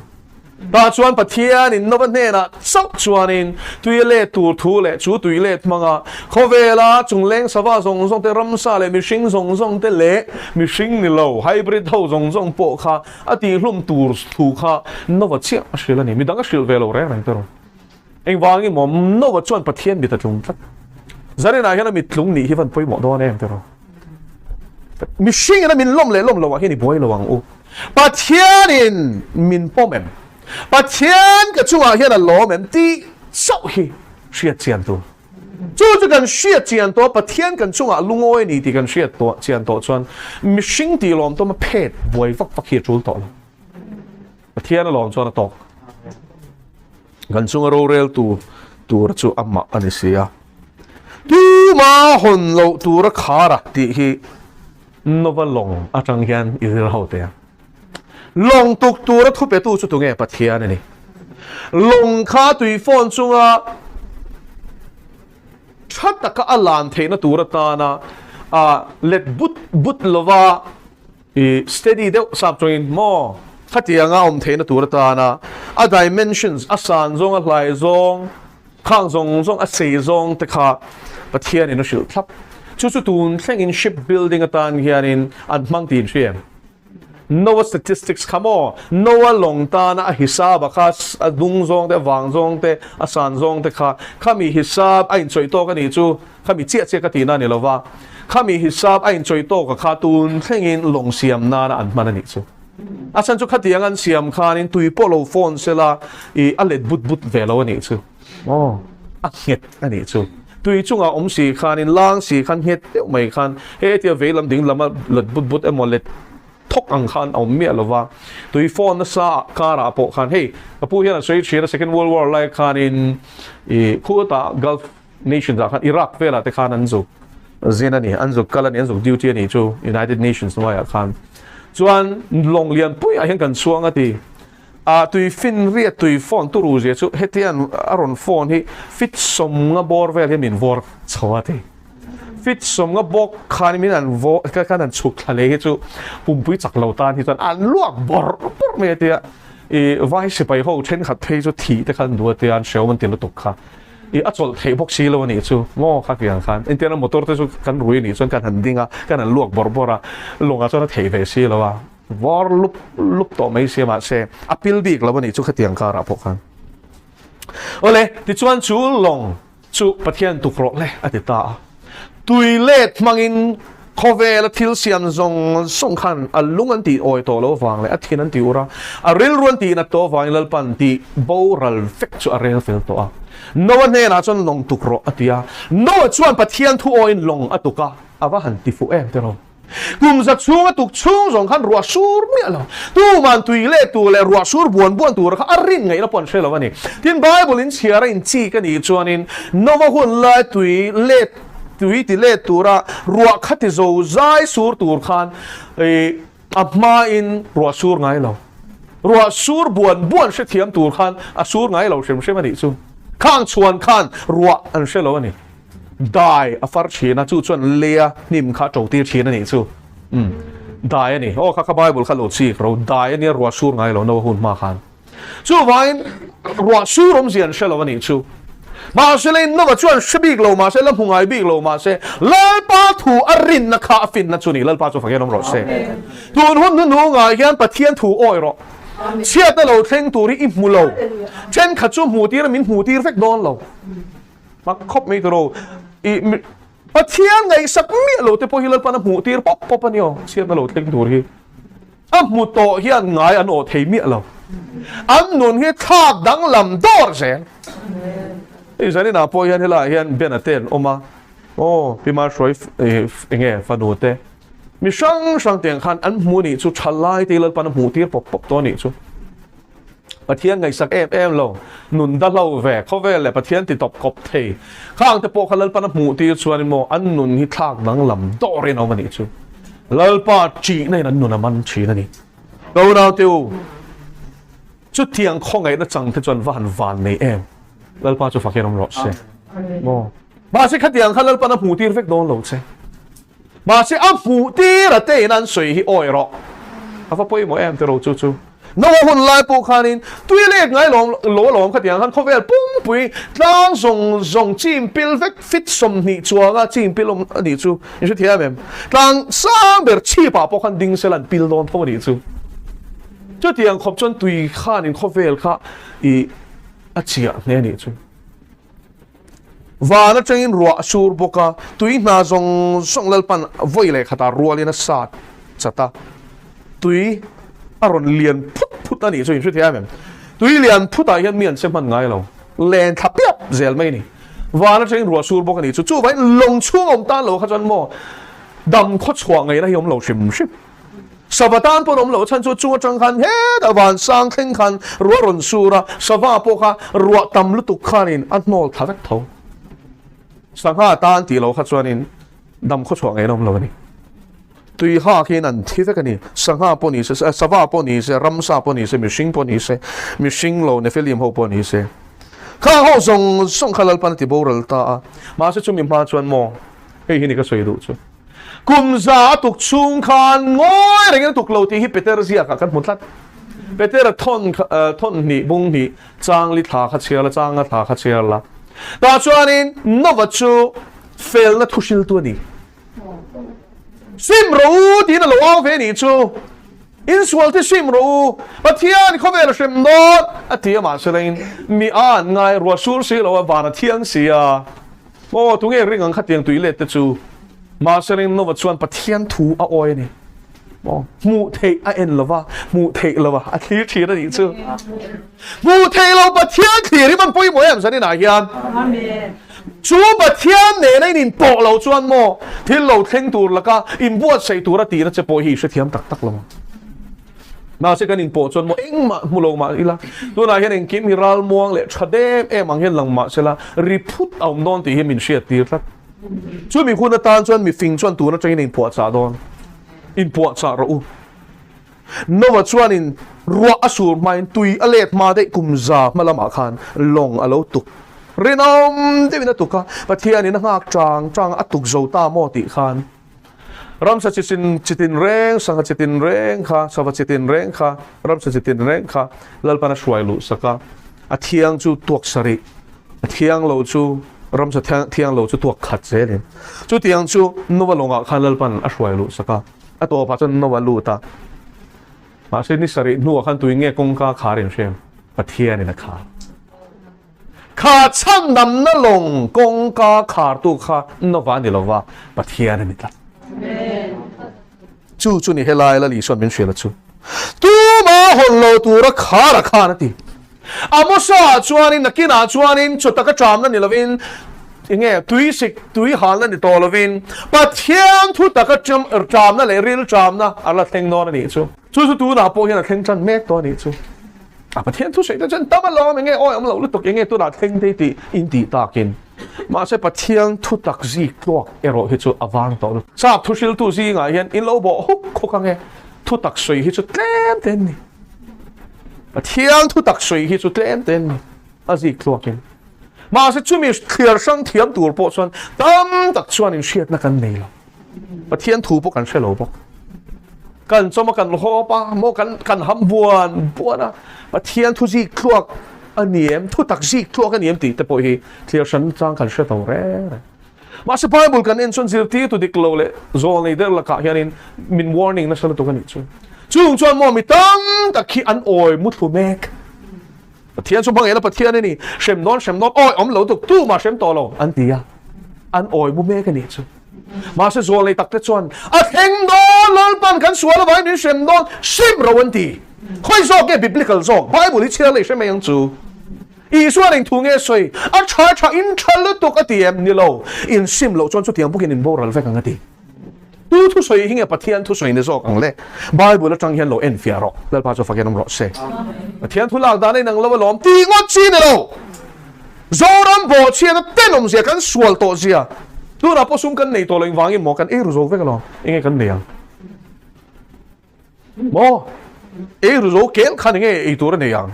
Tah chuan Pathianin Noah hnenah chauh chuanin tui a let tur thu leh chu tui let hmanga khawvela chungleng sava zawng zawng te, ramsa leh mihring zawng zawng te leh mihring ni lo hybrid ho zawng zawng pawh kha a tihhlum tur thu kha Noah chiah a hrilh a ni. Midang a hrilh ve lo reng reng tero. Engvangin maw Noah chuan Pathian mit a tlung tlat. Zarinah hian a mit tlung nih hi van pawimawh dawn em tiraw? Mihringin a min lawm leh lawm loah hian i buai lo ang u. Pathianin min pawm em? Pathian ka chungah hian a lawm em tih chauh hi hriat chian tur. Chu chu kan hriat chian tawh a, Pathian kan chungah lungawi a ni tih kan hriat chian tawh chuan mihring tih lawm tawm a phet buai vak vak hi a tul tawh lo. Pathian a lawm chuan a tawk. Kan chunga rorel tu tur chu amah a ni si a. Tuma hawn loh tura khar a tih hi Nova lawng atang hian i zir ho teh ang. Lawng tuk tura thu petu chu tunge Pathian a ni. Lawng kha tui fawn chunga tha taka a lan theihna tur atana a let but but lova I steady deuh sap chungin maw khatianga awm theihna tur atana a dimensions, a san zawng, a hlai zawng, khang zawng zawng, a sei zawng te kha Pathianin a hrilh thlap. Chu chu tun thlengin ship building atan hianin an hmang tih in hria em? Noah statistics kha maw Noah lawng tana a hisab a kha a dung zawng te, a vang zawng te, a san zawng te kha khami hisab a inchawih tawk a nih chu. Khami chiah chiah ka tihna a ni lova, khami hisap a inchawih tawk a kha tun thlengin lawng siam nana an hman a nih chu. A chhan chu khatiang an siam khanin tui pawh lo fawn sela i a let but but ve lo a nih chu. Aw, a nghet a nih chu. Tui chungah awm si khanin lang si khan nghet deuh mai khan hetia vei lam ding lama let but but emaw let thawk ang khan a awm miah lova, tui fawn nasa karah pawh khan hei ka pu hian a sawi thin a Second World War lai khanin i khutah Gulf Nations ah khan Iraq velah te khan an zuk zin a ni, an zuk kal a ni, an zuk duty a ni chu United Nations hnuaiah khan. Chuan lawng lian puiah hian kan chhuang a ti. Ah tui fin riat tui phone turu zia chu hetian a rawn phone hi fit sawmnga bawr vel hian min vawr chho a ti. Fit sawmnga bawk khan min an vawr khan an chhuk thla leh hi chu pumpui chak lo tan hi chuan an luak bawrh bawrh mai a tia. I vai sipai ho thenkhat phei chu thih te khan duh a tia an hreawm an ti lutuk kha. I a chawlh theih bawk si lo a nih chu maw kha tiang khan engtiang a motor te chu kan rui a nih chuan kan han ding a kan han luak bawrh bawrh a lawngah chuan a theih ve si lo a var lup lup tawh mai sia mahse a pil bik lo a nih chu khatiang karah pawh khan awle tichuan chu lawng chu Pathian tuk rawh le a ti ta a. Tui let hmangin khawvela thil siam zawng zawng khan a lung an tih awi tawh lo vang leh a thin an tih ur a, a rilru an tih nat tawh avangin Lalpan tih boral vek chu a rel fel tawh a. Noah hnenah chuan lawng tuk rawh a ti a. Noah chuan Pathian thu awiin lawng a tuk a, a va han ti fuh em tiraw. Kum za chhung a tuk chhung zawng khan ruah sur miah lo. Tuman tui leh tur leh ruah sur buan buan tur kha a rin ngaihna pawh an hre lo a ni. Tin, Bible in chhiar a inchik a nih chuanin Noah hun lai tui let. tui ti let tura ruah kha ti zo zai sur tur khan a hmain ruah sur ngai lo. Ruah sur buan buan hrethiam tur khan a sur ngai lo hrim hrim a nih chu. Khang chhuan khan ruah an hre lo a ni. Dai a far thin a, chu chuan leia hnim kha a to tir thin a nih chu. Umm, dai a ni. Aw kha kha Bible kha lo chik ro, dai a nia ruah sur ngai lo no hun hma khan. Chuvangin ruah sur awmzia an hre lo a nih chu. Mahse lei Nova chuan hre bik lo mahse, la hmu ngai bik lo mahse, Lalpa thu a rinna kha a finna chu ni. Lalpa chu fakin awm rawh se. Tun hun hnuhnungah hian Pathian thu awi rawh. Chhiatna lo thleng tur hi i hmu lo. Thenkhat chu hmuh tir a min hmuh tir vek dawn lo. Mak khawp mai tawh I Pathian ngaihsak miah lo te pawh hi Lalpan a hmuh tir pawp pawp a ni aw. Chhiatna lo thleng tur hi. A hmu tawh hian ngai an awh thei miah lo. An nun hi thlak danglam dawr zel. Hei zaninah pawh hian helaiah hian Ben-a te an awm a, aw Pi Mahruai enge fanu te mi hrang hrang te ang khan an hmu nih chu thalai te Lalpan a hmuh tir pawp pawp tawh nih chu. Pathian ngaihsak em em lo, nun da hlo ve, khawvel leh Pathian ti tawp kawp thei. Khang te pawh kha Lalpan a hmuh tir chuanin maw an nun hi thlak danglam dawrin a awm a nih chu. Lalpa ṭihna in an nun a man ṭhin a ni. Ka unaute u, chutiang khawngaihna chang te chuan va han van nei em. Lalpa chu fakin awm rawh se. Maw? Mahse khatiang kha Lalpan a hmuh tir vek dawn lo che. Mahse a hmuh tir a tein an sawi hi awi rawh. A va pawimawh em tiraw chu chu. Noah hun lai pawh khanin tui lek ngai lawm lo alawm khatiang khan khawvel pumpui tlang zawng zawng chim pil vek fit 20 chuanga chim pil awm a nih chu in hrethiam em? Tlang sang ber chhip ah pawh khan ding sela an pil dawn tho a nih chu. Chutiang khawp chuan tui khanin khawvel kha i a chiah hle a nih chu. Van atangin ruah a sur bawk a, tui hna zawng zawng Lalpan vawi leh khatah rualin a sat chat a, tui a rawn lian phut phut a nih chu inhrethiam em? Tui lian phutah hian mi an che hman ngai lo, len thla piap zel mai a ni. Van atangin ruah sur bawk a nih chu, chuvangin lawng chhung awm tan lo kha chuan maw dam khawchhuah ngaihna hi awm lo hrim hrim. Sava tan pawn awm loh chhan chu chung atang khan hetah van sang thleng khan ruah rawn sur a, sava pawh kha ruah tam lutuk khanin a hnawl thla vek tho. Sangha tan tih loh kha chuanin dam khawchhuah ngei an awm lo a ni. Tui ha khian an thi vek a ni. Sangha pawh ni se, sava pawh ni se, ramsa pawh ni se, mihring pawh ni se, mihring lo Nephilim ho pawh ni se. Khang ho zawng zawng kha Lalpan a ti boral ta a. Mahse chumi hma chuan maw hei hi ni ka sawi duh chu. Kum za a tuk chhung khan ngawi rengin a tuk lo tih hi Peter ziakah kan hmu tlat. Petera thawn thawn hnih bung hnih chang li thla kha chhiar la, changa thla kha chhiar la. Tah chuanin Nova chu felna thu hriltu a ni. Sim rawh u tiin a lo au ve nih chu. Insual thi sim rawh u, Pathian khawvel a hrem dawn a ti a mahselain mi a an ngai ruah sur si lo a, van a thiang si a. Aw, tunge ring ang khatiang tui let te chu? Mahse ring Nova chuan Pathian thu a awi a ni. Aw, hmuh theih a en lova, hmuh theih lova a thlir thin a nih chu. Hmuh theih lo Pathian thlir hi van pawimawh em zaninah hian. Chu Pathian nena in inpawh lo chuan maw thil lo thleng tur laka inbuatsaih tura tihna che pawh hi i hrethiam tak tak lo ang. Mahse kan inpawh chuan maw engmah hmu lo mah ila, tunah hian engkim hi ralmuang leh tha dem em ang hian lang mah sela ri phut a awm dawn tih hi min hriat tir tlat. Chumi hun atan chuan mifing chuan tun atangin a inpuahchah dawn. Inpuahchah rawh u. Noah chuanin ruah a sur hmain tui a let hma daih kum za hma lamah khan lawng a lo tuk. Rinawm deuhin a tuk a, Pathianin a nghak chang chang a tuk zo ta maw tih khan Ramsa chi chin chi tin reng, sangha chi tin reng kha, sava chi tin reng kha, ramsa chi tin reng kha Lalpan a hruai luh sak a, a thiang chu tuak sarih, a thiang lo chu ramsa thiang lo chu tuak khat zelin. Chutiang chu Nova lawngah khan Lalpan a hruai luh sak a, a tawpah chuan Nova lut a. Mahse ni sarih hnuah khan tui nge kawngka khar inhrem? Pathianin a khar. Kha chhandamna lawng kawngka khartu kha Nova a ni lova, Pathian a ni tlat. Chu chu ni helai Lal Isuan min hrilh a chu. Tuma hawn lo tura khar a khan a ti. Amosa-ah chuanin nakinah chuanin chu taka ṭamna ni lovin enge tuisik tui halna ni tawh lovin Pathian thu taka ṭamna leh ril ṭamna a la thleng dawn a nih chu. Chu chu tunah pawh hian a thleng ṭan mek tawh a nih chu. A Pathian thu sawi te chuan tam alawm enge awi awm loh lutuk enge tunah thleng te tih in tih takin. Mahse Pathian thutak zik tluak erawh hi chu a vang tawh lutuk. Sap thuhriltu zingah hian in lo bawh huk huk ang e, thutak sawi hi chu tlem te an ni. Pathian thutak sawi hi chu tlem te an ni, a zik tluakin. Mahse chumi thliar hrang thiam tur pawh chuan tam tak chuan inhriatna kan nei lo. Pathian thu pawh kan hre lo bawk. Kan chawm a kan hawp a, maw kan kan ham buan buan a, Pathian thu zik tluak a ni em, thu tak zik tluak a ni em tih te pawh hi thliar hran chang kan hre lo reng reng. Mahse Bible kan en chuan zirtirtu dik lo leh zawl nei der lakah hianin min warning nasa lutuk a nih chu. Chung chuan maw mi tam tak hi an awi muthlu mek. Pathian chu hmangaihna Pathian a ni, hrem nawn hrem nawn awi awm lo tuk tu mah hrem tawh lo an ti a, an awi mu mek a nih chu. Mahse zual nei takte chuan a thleng dawn Lalpan kan sual avangin min hrem dawn sim ro an ti. Khawi zawk nge biblical zawk? Bible hi chhiar leh hre mai ang chu. Isuan eng thu nge sawi? A tha tha in tha lutuk a ti em? Ni lo, in sim loh chuan chutiang bawkin in boral vek ang a ti. Tu thusawi hi nge Pathian thusawi ni zawk ang le? Bible atang hian lo enfiah rawh. Lalpa chu fakin awm rawh se. Pathian thu lak dan a inang lo alawm tih ngawt chi ni lo. Zoram bawhchhiatna tenawm zia kan sual tawh zia. Tunah pawh sum kan nei tawh lo engvangin maw kan ei ru zo vek alawm. Enge kan nei ang? Maw? Ei ru zo kel khan enge ei tur a nei ang?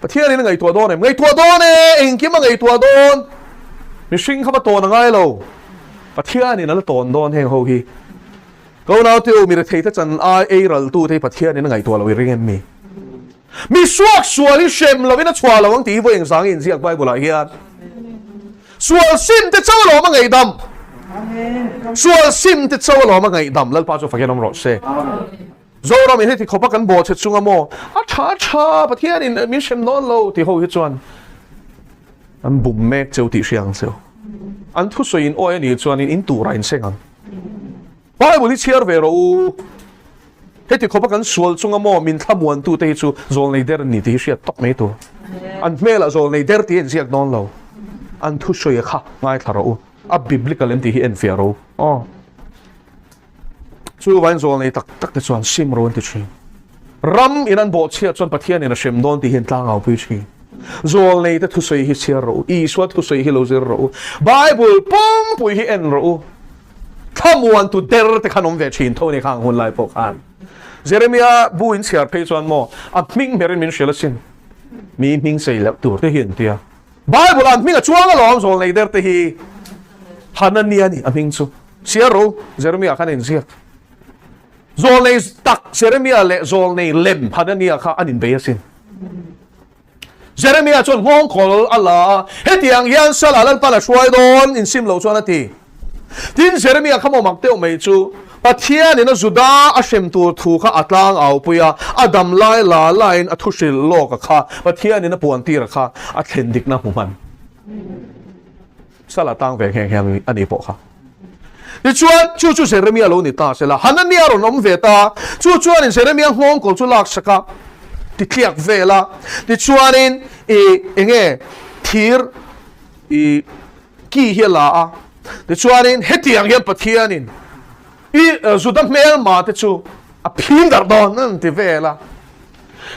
Pathianin a ngaihtuah dawn em? Ngaihtuah dawn e! Engkim a ngaihtuah dawn. Mihring kha va tawn a ngai lo. Pathianin a la tawn dawn heng ho hi. Ka unaute u, mi retheite chan ai ei raltute hi Pathianin a ngaihtuah lo i ring em mi? Mi suak sual hi hrem lovin a chhuah lo ang tih hi vawi engzang i inziak Bible ah hian. Sual sim te chauh alawm a ngaihdam. Sual sim te chauh alawm a ngaihdam. Lalpa chu fakin awm rawh se. Zoram in heti khawpa kan bawhchhe chunga maw a tha tha Pathian in min hrem dawn lo ti ho hi chuan an bum mek cheu tih hria ang cheu. An thusawi in awi a nih chuan in in turah in seng ang. Bible hi chhiar ve rawh u. Heti khawpa kan sual chunga maw min thlamuan tu te hi chu zawlnei der an ni tih hi hriat tawk mai tur. An hmelah zawlnei der tih a inziak dawn lo. An thusawi a kha ngaithla rawh u. A biblical em tih hi enfiah rawh u. Aw. Chuvain zawlnei tak tak te chuan sim ro an ti thin. Ram in an bawhchhiat chuan Pathian in a hrem dawn tih hi an tlangau pui thin. Zawlnei te thusawi hi chhiar rawh u, Isua thusawi hi lo zir rawh u, Bible pumpui hi en rawh u. Thlamuan tu der te khan awm ve thin tho ni khang hun lai pawh khan. Jeremia bu in chhiar phei chuan maw a hming hmerin min hrilh asin. Mi hming sei loh tur te hi an tia. Bible ah an hming a chuang alawm zawlnei der te hi. Hanania ni a hming chu. Chhiar ro, Jeremia khan a inziak. Zawlnei tak Jeremia leh zawlnei lem Hanania kha an inbei asin. Jeremia chuan nghawngkawl a la a, hetiang hian Sala Lalpan a hruai dawn insim lo chuan a ti. Tin, Jeremia kha maw mak deuh mai chu, Pathianin a Juda a hrem tur thu kha a tlang aupui a, a dam lai la laiin a thu hrilh lawk a kha, Pathianin a puan tir a kha, a thlen dikna hmu hman. Sala tang ve nghe nghe a ni pawh kha. Tichuan, chu chu Jeremia lo ni ta sela, Hanania a rawn awm ve ta. Chu chuanin Jeremia nghawngkawl chu laksak a, titliak vel a. Tichuanin i enge thir i ki hi a la a. Tichuanin hetiang hian Pathianin I Juda hmelma te chu a phim darh dawn an ti vel a.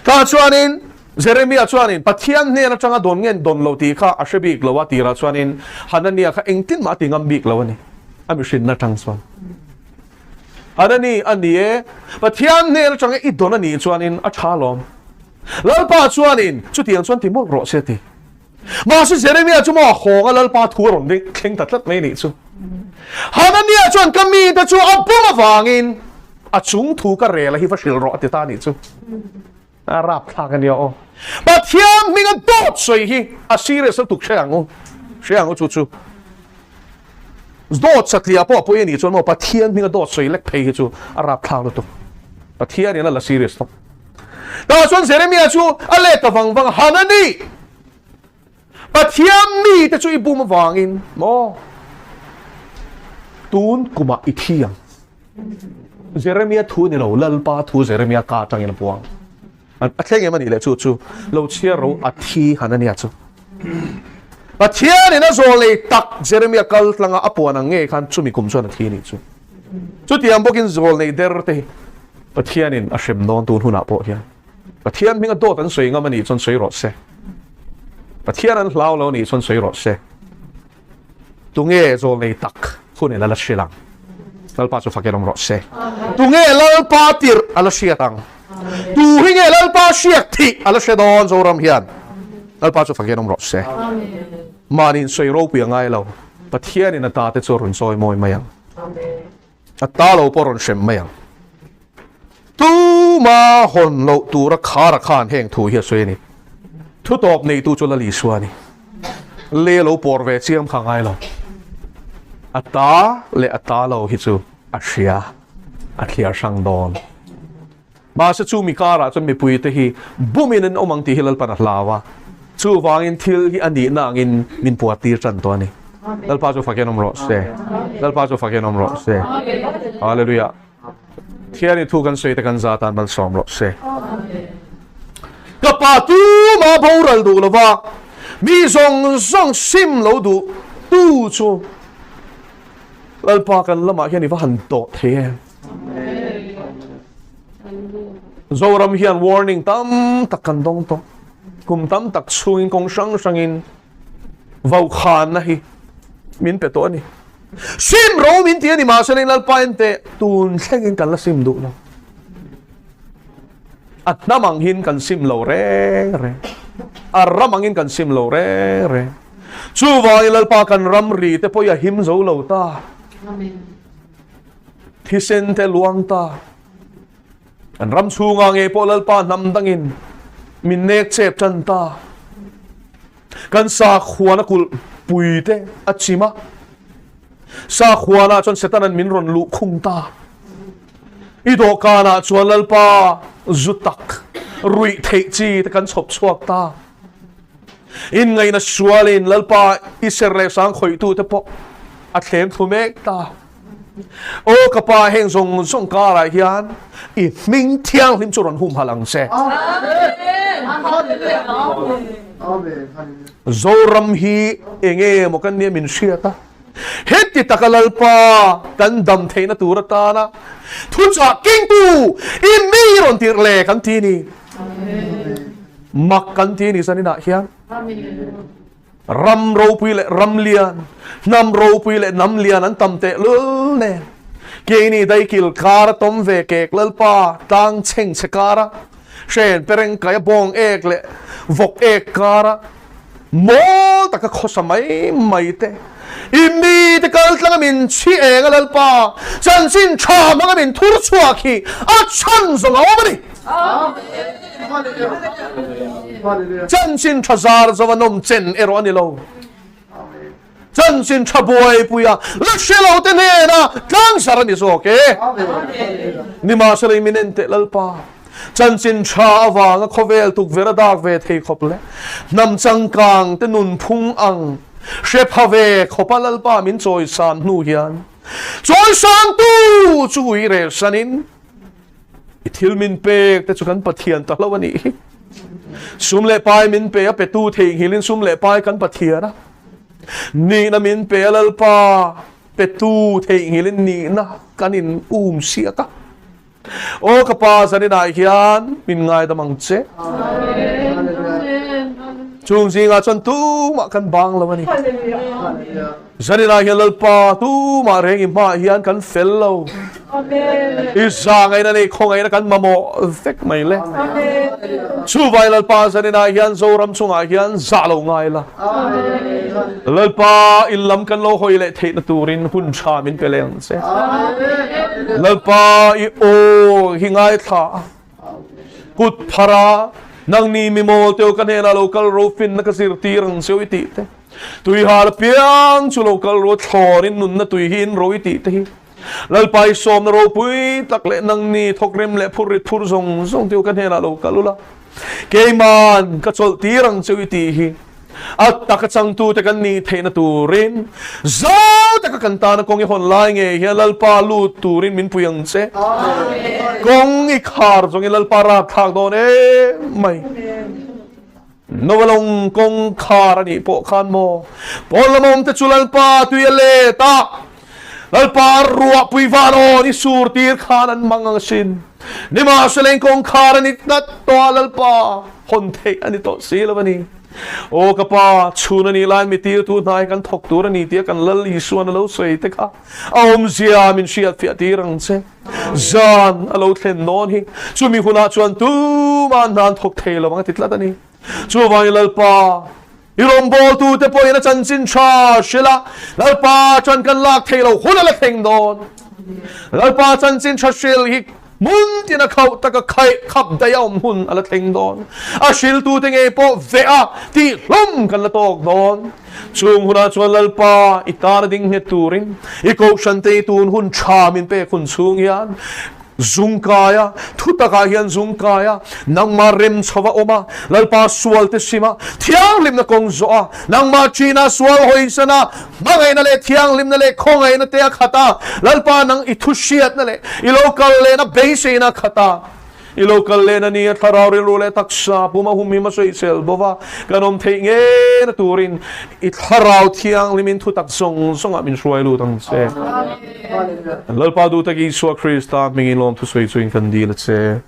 Tah chuanin Jeremia chuanin Pathian hnen atanga dawn nge dawn lo tih kha a hre bik lo a, tirah chuanin Hanania kha engtin mah a ti ngam bik lo a ni, a mihrinna atang chuan. Hanani a ni e, Pathian hnen atanga i dawn a nih chuanin a tha alawm. Lalpa chuanin chutiang chuan ti mawlh rawh se a ti. Mahse Jeremia chu maw a hawng a Lalpa thu a rawn ring thleng ta tlat mai nih chu. Hanania chuan ka mite chu a bum avangin a chung thu ka rel a hi va hrilh rawh a ti ta nih chu. A rapthlak a nia aw. Pathian hminga dawt sawi hi a serious lutuk hre ang u. Hre ang u chu chu. Dawt satliah pawh a pawi a nih chuan maw Pathian hminga dawt sawi lek phei hi chu a rapthlak lutuk. Pathian in a la serious tawp. Tah chuan Jeremia chu a let ta vang vang a, Hanani! Pathian mite chu i bum avangin maw tun kumah i thi ang. Jeremia thu ni lo, Lalpa thu Jeremia ka atangin a puang. A thleng em a nih leh chu chu lo chhiar ro a thi Hanania chu. Pathianin a zawlei tak Jeremia kal tlanga a puan ang ngei khan chumi kum chuan a thi a nih chu. Chutiang bawkin zawlnei der te hi Pathianin a hrem dawn tun hunah pawh hian Pathian hminga dawt an sawi ngam a nih chuan sawi rawh se. Pathian an hlau lo nih chuan sawi rawh se. Tunge zawlnei tak hunin a la hrilh ang? Lalpa chu fakin awm rawh se. Tunge Lalpa tirh a la hriat ang? Tu hi nge Lalpa hriak thih a la hre dawn Zoram hian? Lalpa chu fakin awm rawh se. Mahni insawi ropui a ngai lo. Pathianin a ta te chu a rawn chawi mawi mai ang. A ta lo pawh a rawn hrem mai ang. Tuma hawn loh tura khara khan heng thu hi a sawi a ni. Thu tawp neitu chu Lal Isua a ni. Le lo pawr ve chiam kha ngai lo. A ta leh a ta lo hi chu a hria, a thliar hrang dawn. Mahse chu mi karah chuan mipuite hi bumin an awm ang tih hi Lalpan a hlau a, chuvangin thil hi a nihna angin min puatir tan tawh a ni. Lalpa chu fakin awm rawh se. Lalpa chu fakin awm rawh se. Hallelujah. Thiani thu kan sawi te kan za tan malsawm rawh se. Ka pa tuma boral duh lova mi zawng zawng sim lo duh tu chu Lalpa kan lamah hian i va han tawh thei em. Zoram hian warning tam tak kan dawng tawh. Kum tam tak chhungin kawng hrang hrangin vaukhanna hi min pe tawh a ni. Sim ro min ti a ni mahse leng Lalpa en teh tun thlengin kan la sim duh lo. A hnam ang hin kan sim lo reng reng. A ram angin kan sim lo reng reng. Chuvangin Lalpa kan ram ri te pawh i a him zo lo ta. Thisen te luang ta. Kan ram chhungah ngei pawh Lalpa hnam dangin min nek chep tan ta. Kan sakhuana kulh pui te a chim a. Sakhuana chuan Setanan min rawn luh khung ta. I dawhkanah chuan Lalpa zu tak ruih theih chi te kan chhawp chhuak ta. Inngaihna sualin Lalpa i ser leh sang khawihtu te pawh a thlem thlu mek ta. Aw ka pa heng zawng zawng karah hian i hming thianghlim chu rawn humhalh ang che. Zoram hi enge maw kan nia min hriat a, heti taka Lalpa kan dam theihna tur atana thuchah kengtu i mi rawn tirh le kan ti ni. Mak kan ti ni zaninah hian. Ram ropui leh ram lian, hnam ropui leh hnam lian an tam teh lul nen. Keini daikil kara tawm ve kek Lalpa tlang chheng chhe kara, hren pereng kaia bawng ek leh vawk ek kara mawl taka khawsa mai mai te, i mite kal tlanga min chhi eng a Lalpa chanchin tha hmanga min thur chhuak hi a chhan zawng a awm a ni. Chanchin tha zar zo a nawm chen erawh a ni lo. Chanchin tha buaipuia la hre lo te hnena tlang zar a ni zawk e. Nimahsela i min en teh Lalpa, chanchin tha avanga khawvel tukverh a dak ve thei khawp leh hnam changkang te nunphung ang hre pha ve khawpa Lalpa min chawisan hnu hian chawisangtu chu ui relsanin I thil min pek te chu kan Pathian ta hlo a nih hi. Sum leh pai min pe a petu theihnghilhin sum leh pai kan Pathian a. Nihna min pe a Lalpa petu theihnghilhin nihna kan in um siak a. Aw ka pa zaninah hian min ngaidam ang che. Chung zingah chuan tumah kan bang lo a ni. Zaninah hian Lalpa tumah reng i hmaah hian kan fel lo. I zahngaihna leh i khawngaihna kan mamawh vek mai le. Chuvai Lalpa zaninah hian Zoram chungah hian zah lo ngai la. Lalpa i lam kan lo hawi leh theihna turin hun tha min pe leh ang che. Lalpa i aw hi ngaithla a. Kut phara nangni mi mawl teu ka hnenah lo kal ro finna ka zirtir ang cheu i tih te. Tui hal apiang chu lo kal ru thlawrin nunna tui hi in ro i tih te hi Lalpa i sawmna ropui tak leh nangni thawkrim leh phur rit phur zawng zawng te u ka hnenah lo kal ula keiman ka chawlh tir ang cheu i tih hi a taka changtute kan nih theihna turin zau taka kan tana kawng i hawn lai ngei hian Lalpa lut turin min pui ang che. Kawng i khar zawngin Lalpa rapthlak dawn em mai. Novalawng kawngkhar a nih pawh khan maw pawn lam awm te chu Lalpa tui a let a, Lalpa ruahpui van awn i sur tir khan an mang ang asin. Nimahsela in kawngkhar a ni tlat tawh a, Lalpa hawn theih a ni tawh si lo a ni. Aw ka Pa, chhun a nih laiin mi tirtu hna hi kan thawk tur a ni tia kan Lal Isuan a lo sawi te kha a awmzia min hriatfiah tir ang che. Zan a lo thlen dawn hi chumi hunah chuan tumah hna an thawk thei lo ang a ti tlat a ni. Chuvangin Lalpa, i rawngbawltute pawhin a chanchin tha hrilh a, Lalpa chuan kan lak thei lo hun a la thleng dawn. Lalpa chanchin tha hrilh hi hmun tin a khauh taka khaih khap daih a awm hun a la thleng dawn. A hriltute ngei pawh veh a tih hlawm kan la tawk dawn. Chung hunah chuan Lalpa i tan a ding nghet turin i kohhrante i tun hun tha min pek hun chhung hian Zungkai a, thu takah hian zungkai a, nangmah rem chho a awm a, Lalpa sualte sim a, thianghlimna kawng zawh a, nangmah ṭhina sual hawisan a, hmangaihna leh thianghlimna leh khawngaihna te a khat a, Lalpa nang i thu hriatna leh i lo kal lehna beiseina a khat a, i lo kal lehna ni a thlarau rilru leh taksa puma humhim a sawisel bo va, kan awm theih ngeina turin i thlarau thianghlimin thutak zawng zawngah min hruai lut ang che. Lalpa duh tak Isua Krista hmingin lawmthu sawi chuin kan dil a che.